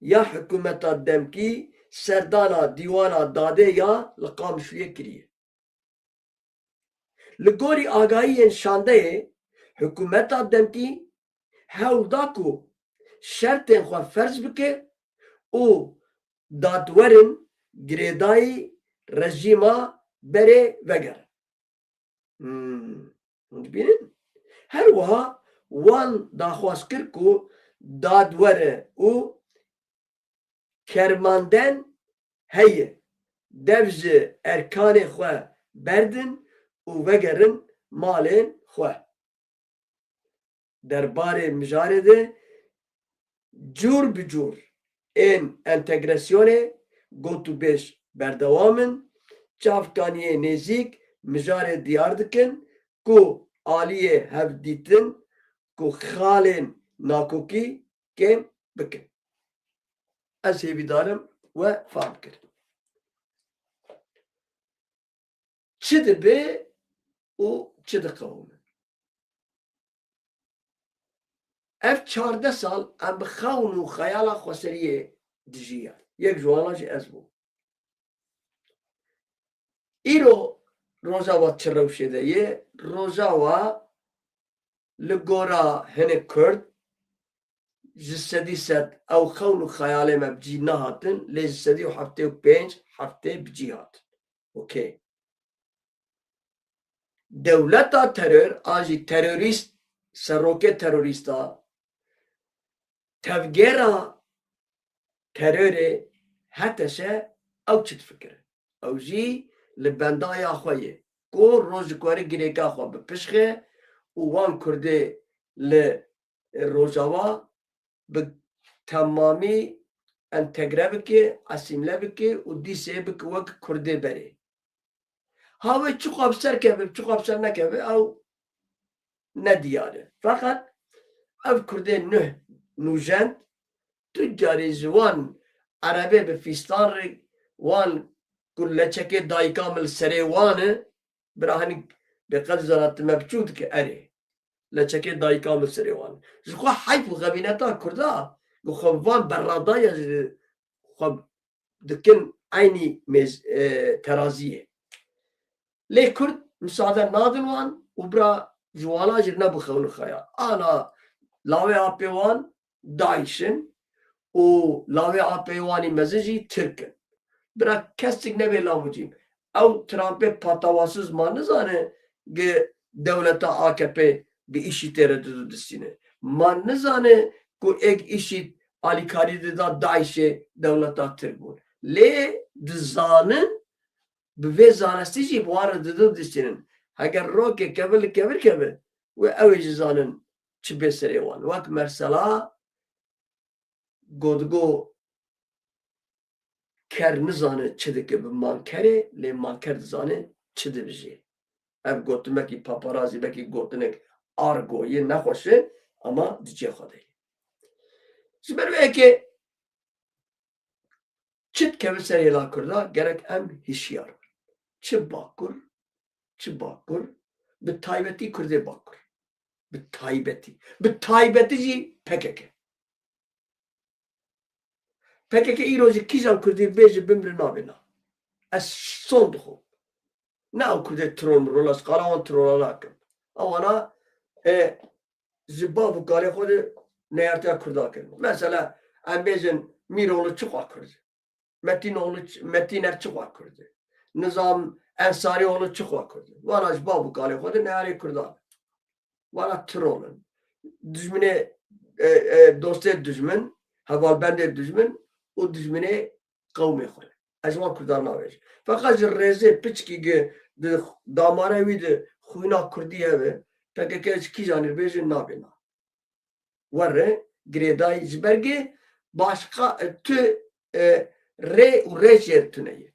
ya hikûmeta demkî serdana dîwana dadê ya li Qamişloyê kiriye. Li gorî agahiyên şandeyê, hikûmeta demkî hewl da ku şertên xwe ferz bike û dadwerin girêdayî rejîma berê vegerin. Hmm. Hûn dibînin? Her wiha wan daxwaz kir ku dadwere û kermanden heye, dev ji erkanê xwe berdin û vegerin malên xwe. Derbarê mijarê de cûr bi cûr ên entegrasyonê gotûbêj berdewam in. Çavkaniyê nêzîk mijarê diyar dikin ku aliyê hevdîtin ku xalên nakokî kêm bikin. Ez hêvîdar im we fam kir. Çi dibe û çi diqewime? Ev çardeh sal em bi xewn û xeyala xweseriyê dijiyan. Yek ji wana jî ez bûm. Îro Rojava çi rewşê de ye? Rojava li gora hinek Kurd ji sedî sed ew xewn û xeyalê me bi cî nehatin, lê ji sedî û heftê û pênc heftê bi cî hatin. Okey. Dewleta teror an jî terorîst, serokê terorîsta, tevgera terorê H T Ş ew çi difikire? Ew jî li bendaya xwe ye ku roj ji ku re girêka xwe bipişxe û wan Kurdê li Rojava bi temamî entegre bike, asîmle bike û dîsê bike wek Kurdê berê. Ha wê çiqas bi ser keve, çiqas bi ser nekeve, ew nediyar e. Feqet ev Kurdê nuh nûjend, tu carî ji wan erebê bi fîstan re, wan ku leçekê dayika min li serê wan e, bira hinik bêqet zana tu me biçûk dike, erê. Leçekê dayika min serê wan. Ji xwe heyf û xebîneta Kurda, ku xwe van berradaya ji xwe dikin eynî mêz-, e, teraziyê. Lê Kurd misade nadin wan û bira ji wana jî nebixewin xeya. Ana lawê apê wan DAIŞ in û lawê apê wanî mezin jî Tirk in. Bira kesik nebe lamûcîn. Ew Trumpê patawasiz ma nizane gi dewleta A K P bi îşîtê re didu distîne. Ma nizane ku êk îşît alîkarî dida DAIŞê dewleta Tirk bûn. Lê dizanin bi vê zanistî jî bi wan re didu distînin. Heger rokê kevir li kevir keve, wê ew ê jî zanin çi bê serê wan. Wek mesela, Gotgo, ker nizane çi dike bi mankerê, lê manker dizane çi dibijê. Ev gotimekî paparazî, belkî gotinek argo yê nexweş e, ama di cihê xwe de ye. Ji ber wê yekê çi dikeve ser hêla Kurda, gerek em hişyar bin. Çi Bakur, çi Bakur, bi taybetî Kurdê Bakur. Bi taybetî. Bi taybetî jî P K K. P K K îro ji kîjan Kurdî bêje bimire nabê na. Ez son dixwim. Ne ew Kurdê troll mirol, ez qala wan trolla nakim. Ewana, e, ji bav û kalê xwe de neyartiya Kurda kirin. Mesela, em bêjin Mîroğlu çi xwe Kurd e? Metînoğlu ç-, Metîner çi xwe Kurd e? Nizam Ensarîoğlu çi xwe Kurd e? Vana ji bav û kalê xwe de neyarê Kurdan. Vana troll in. Dijminê, e, e, dostê dijmin, hevalbendê dijmin û dijminê qewmê xwe ne. Ez wan Kurdan navêjim. Feqet ji rêzê piçkî gi di damara wî de xwîna Kurdî hebe, P K K ji kîjan ir bêje nabê na. Were girêdayî ji ber gi başqa, e, tu, e, rê û rêj jê tune ye.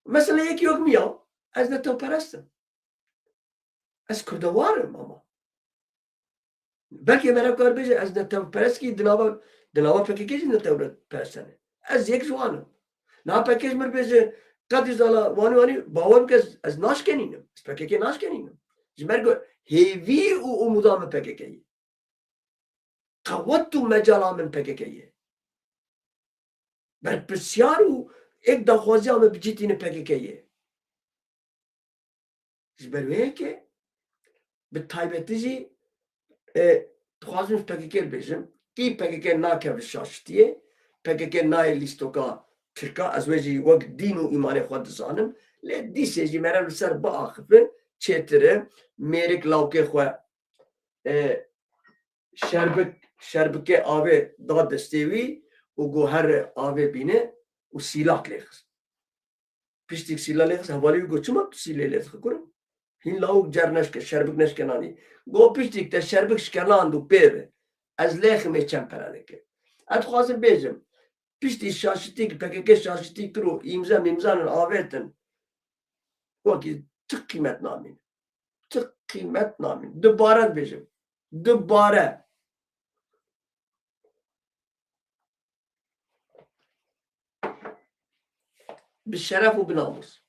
Mesela yekî yok miya, ez netewperest im. Ez kurdewar im ama. Belkî me re kar bêje, ez netewperest kî di nava, di nava P K K jî netewperest hene. Ez yek ji wan im. Niha P K K ji min bêje, qedî zala wanî wanî, bawer bike, ez, ez naşkenînim. Ez P K K naşkenînim. Ji ber ku hêvî û umûda min P K K ye. Qewet û mecala min P K K ye. Berpirsyar û êk daxwaziya min bi cî tîne P K K ye. Ji ber wê yekê bi taybetî jî, e, dixwazim ji P K K bêjim, kî P K K nakeve şaşitiyê, P K K nayê lîstoka Tirka, ez wê jî wek dîn û îmanê xwe dizanim, lê dîsê jî meriv li ser biaxife çêtir e, mêrik lawkê xwe, e, şerbik, şerbikê avê da destê wî û got here avê bîne û sîlak lê xist. Piştîk sîla lê xist, hevalê wî got, çima tu sîlê lê dixî kurim? Hîn lawik cer neşke, şerbik neşkenanî. Got, piştîk te şerbik şkenand û pê ve, ez lêximê çend pere dike. Ez dixwazim bêjim, piştî şaşitî, P K K şaşitî kir û îmze mîmzanin avêtin, wekî ti qîmet namîne. Ti qîmet namîne. Dubare dibêjim. Dubare. Bi şeref û bi namûs.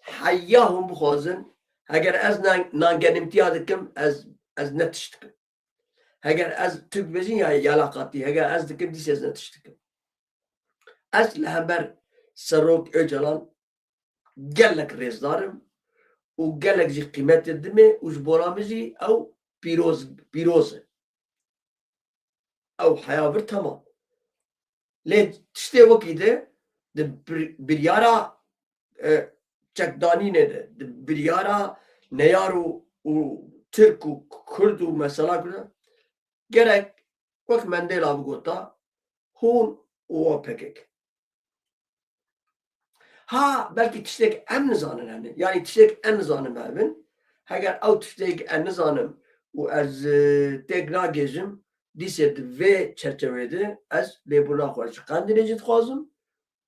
Heya hûn bixwazin, heger ez nan-, nangenimtiya dikim, ez, ez ne tişt dikim. Heger ez, tu dibêjin ya yalaqatî, heger ez dikim, dîs ez ne tişt dikim. Ez li hember Serok Ocalan gelek rêzdar im û gelek jî qîmetê dime û ji bona min jî ew pîroz, pîroz e. ew heya vir temam. Lê tiştê wekî de di bir-, biryara, e, çekdanînê de, di biryara neyar û, û Tirk û Kurd û mesela Kurd de gerek wek Mendela bigota, hûn û O P K. Ha, belkî tiştek em nizanin hene. Yanî tiştek em nizanin hebin. Heger ew tiştek em nizanim û ez, e, têk nagêjim, dîsê di vê çerçeveyê de ez lêbûna xwe ji Qendirê jî dixwazim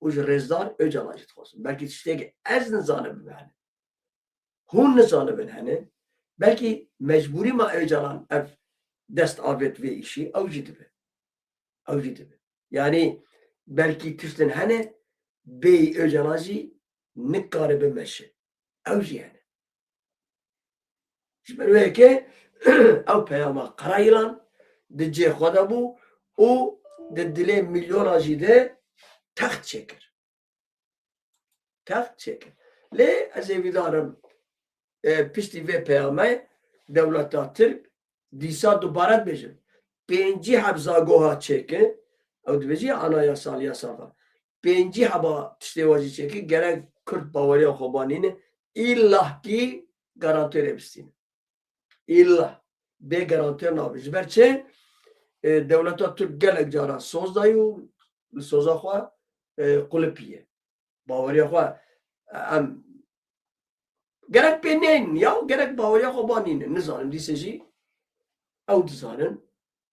û ji Rêzdar Ocalan jî dixwazim. Belkî tiştek ez nizanim bibe hene. Hûn nizanibin hene. Belkî mecbûrî ma Ocalan ev dest avêt vê îşî, ew jî dibe. Ew jî dibe. Yanî belkî tiştin hene, bêyî Ocalan jî nikaribe meşe. Ew jî hene. Ji ber wê yekê ew peyama Qerayîlan di cihê xwe de bû û di dilê milyonan jî de text çêkir. Text çêkir. Lê ez hêvîdar im, e, piştî vê peyamê dewleta Tirk dîsa dubare dibêjin. Pêncî heb zagoha çêkin, ew dibêjî anayasal, yasal. Pêncî heba tiştê wajî çêkin, gerek Kurd baweriya xwe banîne, îllahkî garantorê bistîne. Îlla bê garantiya nabe. Ji ber çi? E, dewleta Tirk gelek cara soz dayî û li soza xwe, e, qulipî ye. Baweriya xwe, e, em gerek pê neynin ya, gerek baweriya xwe banînin. Nizanim, dîse jî ew dizanin.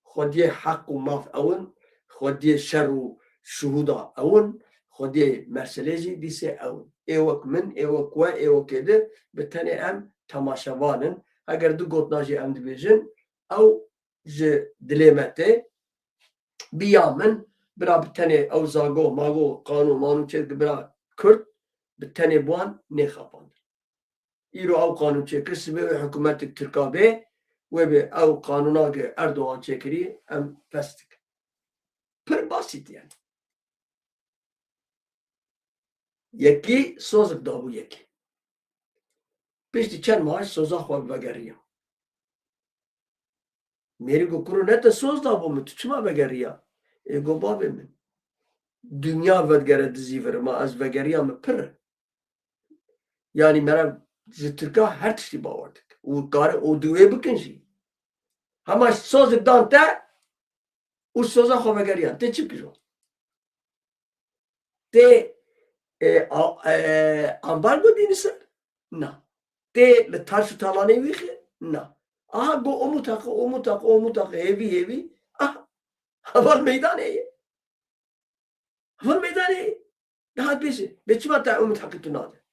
Xwediyê heq û maf ew in, xwediyê şer û şuhûda ew in, xwediyê merselê jî dîsê ew in. Ê wek min, ê wek we, ê wek êdî, bi tenê em temaşevan in. Heger du gotina jî em dibêjin, ew ji dilê me tê. Bi ya min, bira bi tenê ew zago, mago, qanûn, manûn çêdike bira Kurd, bi tenê bi wan nêxapandin. Îro ew qanûn çêkir, sibê wê hikûmetek Tirka bê, wê bê ew qanûna ke Erdogan çêkirî, em fes dikin. Pir basît yani. Yekî sozek dabû yekî. Piştî çend mah soza xwe vegeriya. Mêrik û kuro ne te soz dabû min, tu çima vegeriya? Ê go bavê min. Dinya vedigere dizî vir, ma ez vegeriya min pir e. Yanî mera ji Tirka her tiştî bawer dik. Û kare û di wê bikin jî. Hema sozek dan te û soza xwe vegeriyan. Tê çi bikiro? Tê, e, a-, e, ambargo dîni ser? Na. Tê li taş û talanê wî xi? Na. Aha go omû taqi, omû taqi, omû taqi, hêvî, hêvî. Aha. Heval meydanê ye. Heval meydanê ye. Niha bêje, bê çima te omû taqi tu nade?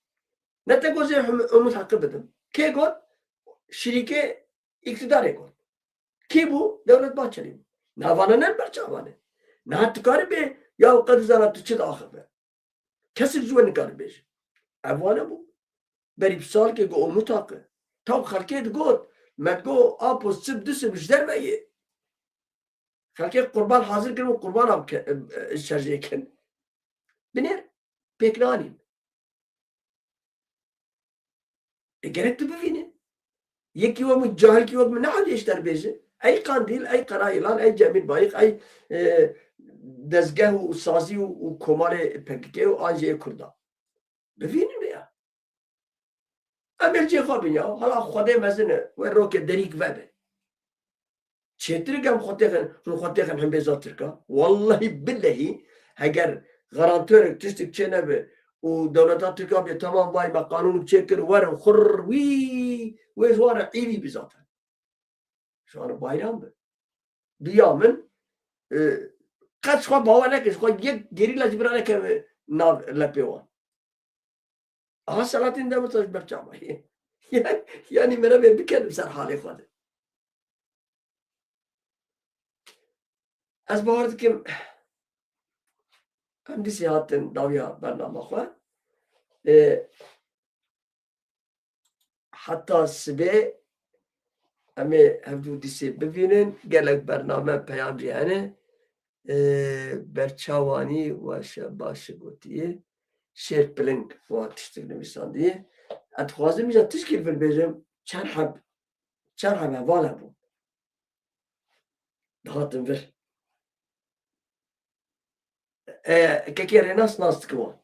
Ne te got jê omû taqi bidim. Kê got? Şirîkê îktidarê got. Kî bû? Dewlet Bahçelî bû. Niha vana ne berçavan e. Niha tu karî bê, ya qe dizana tu çi diaxive. Kesek ji we nikare bêje. Ev wane bû. Berî bi salkê got omû taqi. Taw xelkê digot, me digot, Apo sib du sib ji derve yê. Xelkê qurban hazir kirin û qurbana bike-, e, e, şerjê kin. Binêr pêk nanîn. E, gerek tu bivîne. Yekî wek min, cahilkî wek min ne hewce ji te re bêje. Ey Qandîl, ey Qerayîlan, ey Cemîl Bayik, ey, e, dezgeh û sazî û, û komarê P K K û an jî ê Kurda. Bivînin ya. Em ê li cihê xwe bin ya. Hala Xwedê mezin e. Wê rokê derîk vebe. Çêtir e em xwe têxin, hûn xwe têxin himbêza Tirka. Wellehî billehî heger garantorek tiştek çê nebe û dewleta Tirka bê temam vay me qanûn çêkir werin xurr wî wê ji wan re îvî bi zaten. Ji wan re bayram bi. Diya min, e, qet ji xwe bawer neke, ji xwe yek gerîla jî bira nekeve nav lepê wan. Aha Selahattin Demirtaş berçava ye. Yani, yani merevê bikenim ser halê xwe de. Ez bawer dikim, em dîsê hatin dawiya bernama xwe. E, heta sibê em ê hevdû dîsê bivînin. Gelek bername peyam jî hene. E, berçawanî weşe baş gotiye. Şêr Piling wa tiştik nivîsandiye. Ez dixwazim îja tişkî li vir bêjim. Çend heb, çend heb heval hebû. Dihatin vir. E, kekê Rênas nas dikim wan.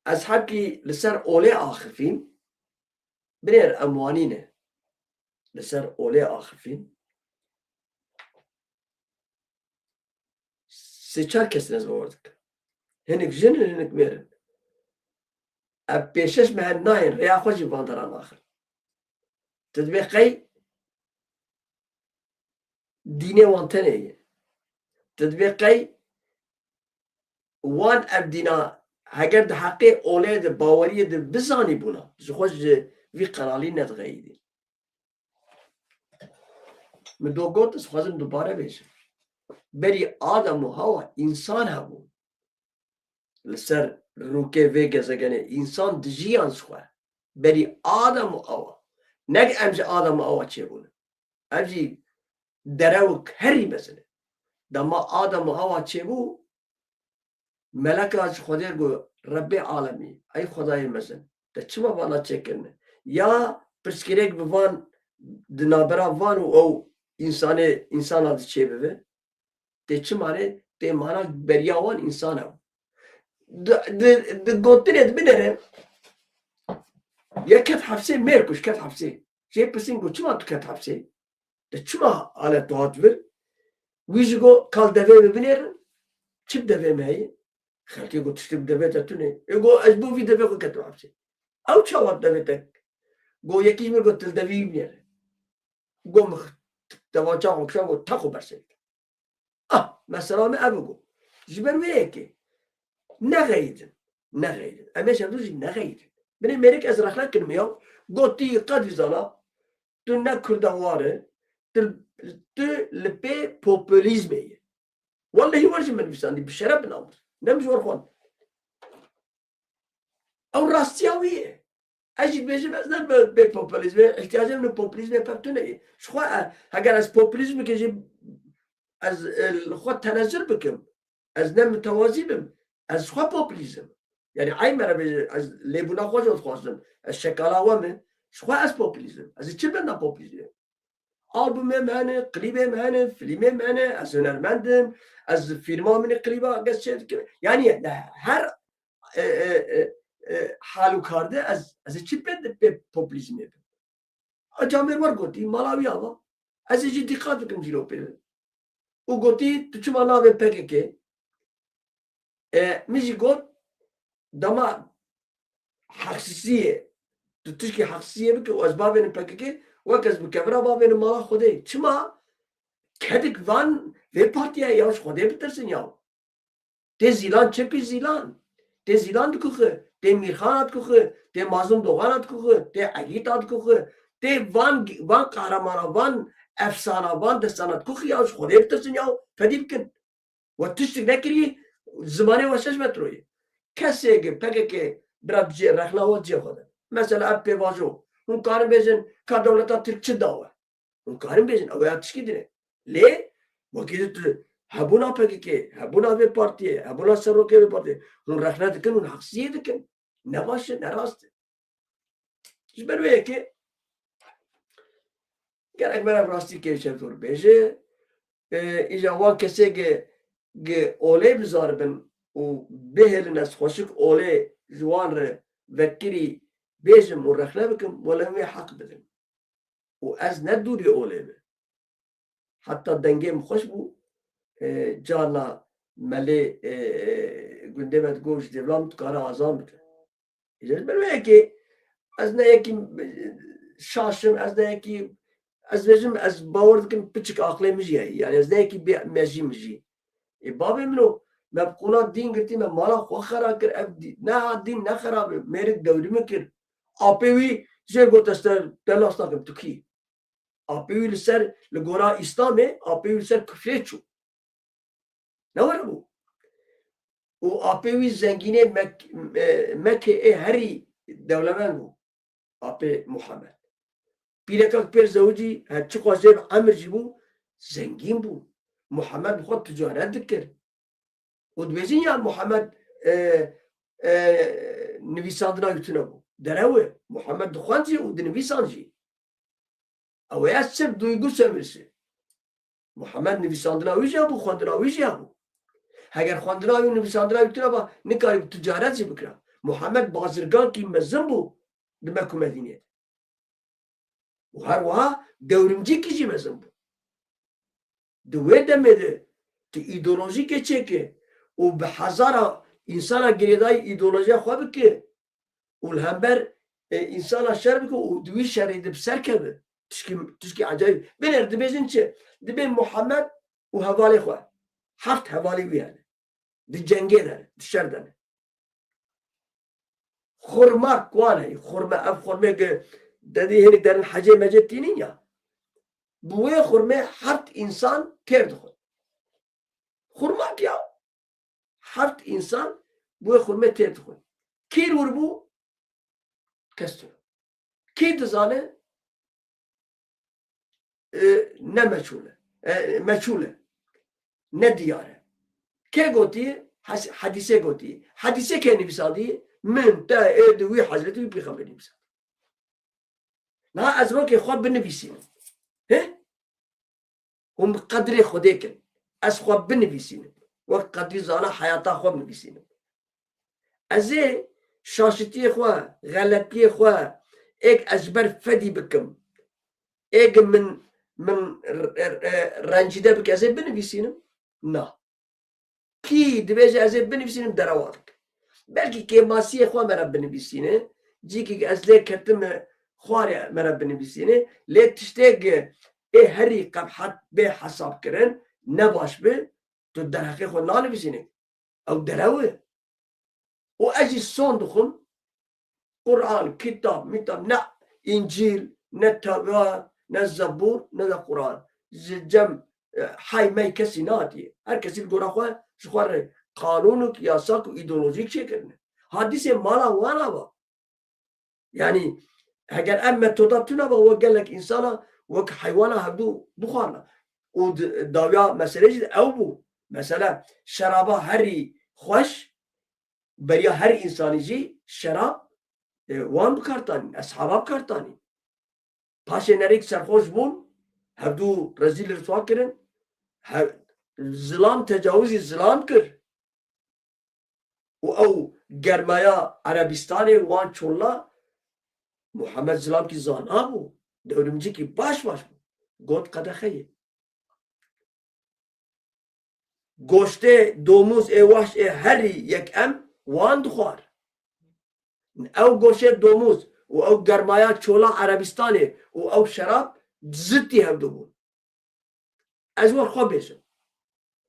Ez hebkî li ser olê axifîm, binêr em wanî ne. Li ser olê axifîm. Sê çar kes in ez bawer dikim. Hinek jin in, hinek mêr in. Ev pêşeş me hen nayên, rêya xwe jî van deran axir. Tu dibê qey dînê wan tenê ye. Tu dibê qey wan ev dîna heger di heqê olê de, baweriyê de bizanîbûna, ji xwe ji vî qeralî nedixeyidî. Min do got, ez xwazim dubare bêjim. Berî Adam û Hawa însan hebû. Li ser rûkê vê gezegenê însan dijiyan ji xwe. Berî Adam û Awa. Ne em ji Adam û Awa çêbûne. Ev jî derewek herî mezin e. Dema Adam û Awa çêbû, meleka ji Xwedê got, Rebbê alemî, ey Xwedayê mezin, te çima vana çêkirine? Ya pirsgirêk bi van, di navbera van û ew însanê, însana di çêbibe? Tê çi manê? Tê mana beriya wan însan e. Di, di, di gotinê di binêre, yek ket hefsê, mêr kuj ket hefsê. Jê pirsîn got, çima tu ket hefsê? De çima ale tu hat vir? Wî jî got, kal devê min binêrin. Çi bi devê me heye? Xelkê got, tiştê bi devê te tune. Ê got, ez bo vî devê xwe ketim hefsê. Ew çawa devê te? Got, yekî ji min got, tu li devî wî binêre. Got, min devança xwe kişand, got, te xwe berse bike. Ah, mesela me ev got. Ji ber wê yekê. Nexeyidin. Nexeyidin. Em ê şevdû jî nexeyidin. Binê mêrik ez rexne kirim ya. Got, tu yî qet vî zana. Tu ne Kurda war e. Tu, tu li pê populîzmê ye. Wellehî wer ji min nivîsandî, bi şeref, bi namûs. Ne min ji wer xwend. Ew rastiya wî ye. Ez jî dibêjim, ez ne bi, bê populîzmê, îhtiyacê min populîzmê pevtune ye. Ji xwe, e, heger ez populîzm bikim jî, ez, e, li xwe tenezul bikim. Ez ne mitewazî bim. Ez ji xwe populîzm. Yani ey me re bêje, ez lêbûna xwe jî dixwazim. Ez şekala we me. Ji xwe ez populîzm. Ez ê çi benda populîzmê? Albumê me hene, klîbê me hene, filmê me hene, ez hunermend im, ez fîlma min ê klîba kes çê dikim. Yani li her, e, e, e, e, hal û kar de ez, ez ê çi pê, pê populîzmê bim? A camêr wer gotî, mala wî ava. Ez ê jî dîqat bikim cîlo pê. Û gotî, tu çima navê P K K? E, min jî got, dema heqsiziyê, tu tişkî heqsiziyê bike û ez bavênim P K K, wek ez bikevira bavênim mala Xwedê. Çima? Kedik van vê partiya ya ji Xwedê bitirsin ya. Tê Zîlan, çepî Zîlan. Tê Zîlan dikuxi, tê Mîrxana dikuxi, tê Mazlûm Doxana dikuxi, tê Egîta dikuxi, tê van, van qehramana, van efsana, van destana dikuxi ya ji Xwedê bitirsin ya, fedî bikin. We tiştik nekirî, zimanê we şeş metro ye. Kesê ki P K K bira cê, rexna we cê xwe de. Mesela ev pêvajo. Hûn karin bêjin ka dewleta Tirk çi da we? Hûn karin bêjin, ew ya tişkî din e. Lê wekî tu hebûna P K K, hebûna vê partiyê, hebûna serokê vê partiyê, hûn rexne dikin, hûn heqsiyê dikin. Ne baş e, ne rast e. Ji ber wê yekê gerek me re rastî kêşe zor bêje. E, îja wan kesê ge, ge olê bizanibin û bihêlin ez xweşik olê ji wan re vekirî bêjim û rexne bikim, wele em wê heq bidin. Û ez ne dûrî olê me. Heta dengê min xweş bû, e, carna melê, e, e, gundê me digot, ji dêvla min dikare azan bike. Ji ber wê yekê ez ne yekî, e, şaş im, ez ne yekî, ez bêjim, ez bawer dikim piçik aqlê min jî heye. Yani ez ne yekî bê mejî mijî. Ê bavê min o, me bi qûna dîn girtî, me mala xwe xera kir, ev dî-, neha dîn ne xerab e, mêrik dewrî min kir. Apê wî jê got, ez te, te nas nakim, tu kî? Apê wî li ser, li gora Îslamê, apê wî li ser kufrê çû. Ne were bû. Û apê wî zengînê Mek-, e, Mekê ê herî dewlemend bû. Apê Muhammed. Pîreka pêr zewicî, her çi xwe jê bi emir jî bû, zengîn bû. Muhammed bi xwe ticaret dikir. Û dibêjin ya Muhammed, e, e, nivîsandina wî tune bû. Derew e. Muhammed dixwend jî û dinivîsand jî. Ew ya sirf duygu sömürüsü. Muhammed nivîsandina wî jî hebû, xwendina wî jî hebû. Heger xwendina wî û nivîsandina wî tune ba, nikarî ticaret jî bikira. Muhammed bazirgankî mezin bû di Mek û Medînê de. Û her wiha dewrimcîkî jî mezin bû. Di wê demê de tu îdeolojîkê çêke û bi hezara însana girêdayî îdeolojiya xwe bike û li hember, e, însana şer bike û di wî şerî de bi ser keve. Tişkî, tişkî ecayîb. Binêr dibêjin çi? Dibên Muhammed û hevalê xwe. Heft hevalê wî hene. Di cengê de ne, di şer de ne. Xurma ku wan heyî, xurme, ev xurmê ki dedî hinek derin hecê mecê tînin ya. Bi wê xurmê heft însan têr dixwin. Xurmak ya. Heft însan bi wê xurmê têr dixwin. Kî rûr bû? Kes tune. Kî dizane? E, ne meçûl e. E, meçûl e. Ne diyar e. Kê gotiye? Hes-, hedîsê gotiye. Hedîsê kê nivîsandiye? Min, te, ê di wî hezretî wî pêxemberî nivîsandiye. Niha ez rokê xwe binivîsînim. He? Hûn bi qedrê Xwedê kin. Ez xwe binivîsînim. Wek qedrî zana heyata xwe binivîsînim. Ez ê şaşitiyê xwe, xeletiyê xwe, êk ez ji ber fedî bikim, êk min, min r-, r-, r-, rencîde bike, ez ê binivîsînim? Na. Kî dibêje ez ê binivîsînim, derewa dikim. Belkî kêmasiyê xwe me re binivîsîne, cîkî ez lê ketime xwarê me re binivîsîne, lê tiştê ki ê herî qebhet bê hesab kirin, ne baş bi, tu derheqê xwe nanivîsîne. Ew derew e. Û ez jî son dixwim, Quran, kitab, mitab, ne Încîl, ne Tewrat, ne Zebûr, ne de Quran. Ji cem, e, hay mey kesî nehatiye. Her kesî li gora xwe ji xwe re qanûnik, yasak û îdeolojîk çêkirine. Hadîsê mala wan ava. Yanî heger ev metoda tune ba, wek gelek însana, wek heywana hevdû bixwarina. Û di-, dawiya meselê jî ew bû. Mesela şeraba herî xweş, beriya her însanî jî şerab, e, wan bi kar tanîn, eshaba bi kar tanîn. Paşê nerîk serxweş bûn, hevdû rezîl riswa kirin, hev-, zilam tecawizî zilam kir. Û ew germaya Erebistanê wan çolla Muhammed Zilamkî zana bû, dewrimcikî baş baş bû. Got qedexeyê. Goştê domûz ê wahş ê herî yek em wan dixwar. Ew goşê domûz û ew germaya çola Erebistanê û ew şerab zitî hevdu bûn. Ez wer xwe bêjim.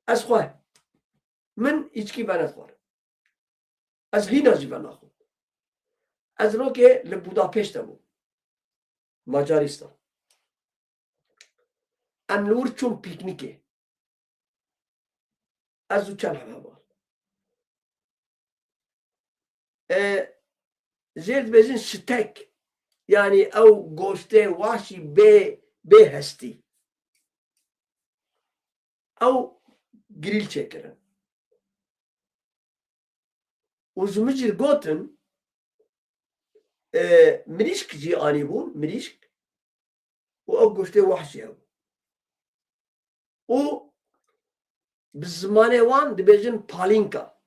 Ez xwe. Min îçkî venexwarin. Ez hîna jî venaxwim. Ez rokê li Budapest de bûm. Macaristan. Em li wir çûn pîknîkê. Ez û çend heval. E, jê dibêjin şitek. Yanî ew goştê wahşî bê, bê hestî. Ew grîl çêkirin. Û ji min jî gotin, e, mirîşk jî anîbûn, mirîşk. Û ew goştê wahşî hebû. Û bi zimanê wan dibêjin palînka.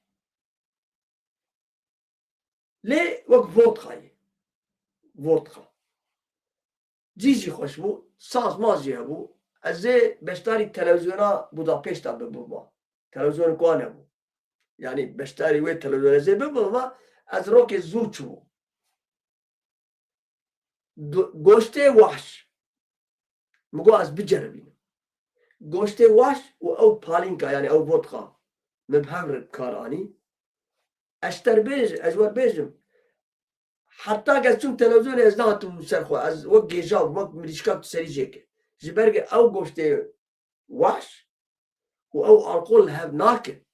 Lê wek vodka ye. Vodka. Cî jî xweş bû, saz maz jî hebû. Ez ê beşdarî televîzyona Budapêşta bibûma. Televîzyonê ku wan hebû. Yanî beşdarî wê televîzyonê ez ê bibûma, ez rokê zû çûbûm. Do-, goştê wahş. Min got ez biceribînim. Goştê wahş û ew palînka, yanî ew vodka, min bi hev re bi kar anî. Ez ji te re bêj-, ez ji we re bêjim. Heta ke ez çûm televîzyonê ez nehatim ser xwe. Ez wek gêja, wek mirîşka tu serî jêke. Ji ber ke ew goştê wahş û ew alkol li hev nake.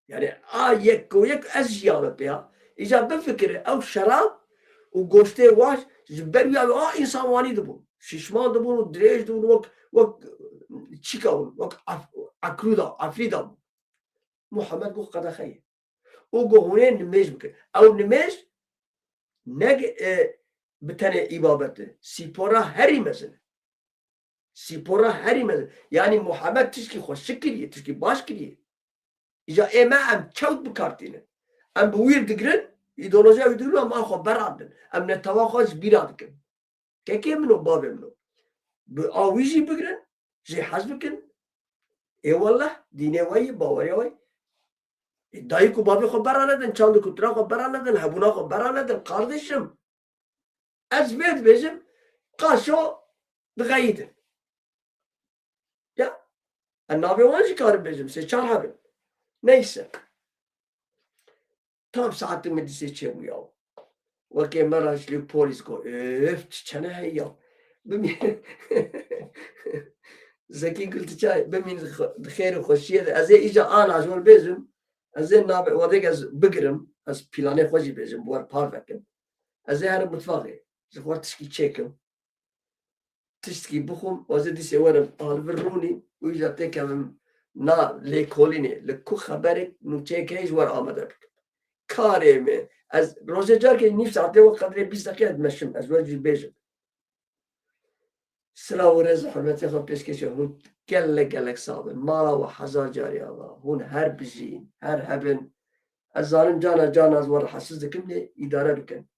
Yani a yek ku yek ez jiyame pê ya. Îca bifikire ew şerab û goştê wahş ji ber wî a însan wanî dibûn. Şişman dibûn û dirêj dibûn wek, wek çîka bûn, wek af-, ekrûda, efrîda bûn. Muhammed got qedexe ye. Û got hûn ê nimêj bikin. Ew nimêj ne, e, bi tenê îbabet e. Sîpora herî mezin e. Spora herî mezin. Yanî Muhammed tişkî xweşik kiriye, tişkî baş kiriye. Îja ê me em çewt bi kar tînin. Em bi wîr digirin, îdeolojiya wî digirin, em a xwe beradin. Em netewa xwe ji bîra dikin. Kekê min û bavê min û. Bi a wî jî bigirin, jê hez bikin. Ê wallah, dînê we yî, baweriya we yî. Ê dayik û bavê xwe bera nedin, çand û kultura xwe bera nedin, hebûna xwe bera nedin, kardeşim. Ez vê dibêjim, qaşo dixeyidin. Ya, ez navê wan jî karim bêjim, sê çar hebin. Neyse. Tam saetê min dîsê çêbû ya. Wekê me re ji lê polîs got, "Öf, tu çene heye ya." Bimî-, Zekî Gul, tu çay, bimîn di xwe-, di xêr û xweşiyê de. Ez ê îca ana ji we bêjim. Ez ê navê, wadek ez bigirim. Ez planê xwe jî bêjim, bi we re parve kim. Ez ê herim mutfaxê. Ji xwe tişkî çêkim. Tiştkî bixwim, ez ê dîsê werim, al vir rûnî, û îja têkevim na lêkolînê, li ku xeberek nûçeyek heye ji we re amade bikim. Karê min, ez rojê carkê nîv saetê we qedrê bîst deqîqe dimeşim, ez we jî bêjim. Silav û rêz û hurmetê xwe pêşkêşê hûn gelek gelek sax bin. Mala we hezar carî ava. Hûn her bijîn, her hebin. Ez zanim cana cana ez we rahatsiz dikim lê îdare bikin.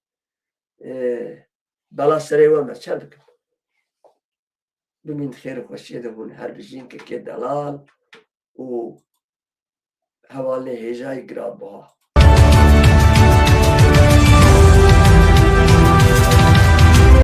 Ê, bela serê we me çer dikim. Bimîn di xêr û xweşiyê de hûn her bijîn kekê delal û hevalnê hêjayî giranbiha.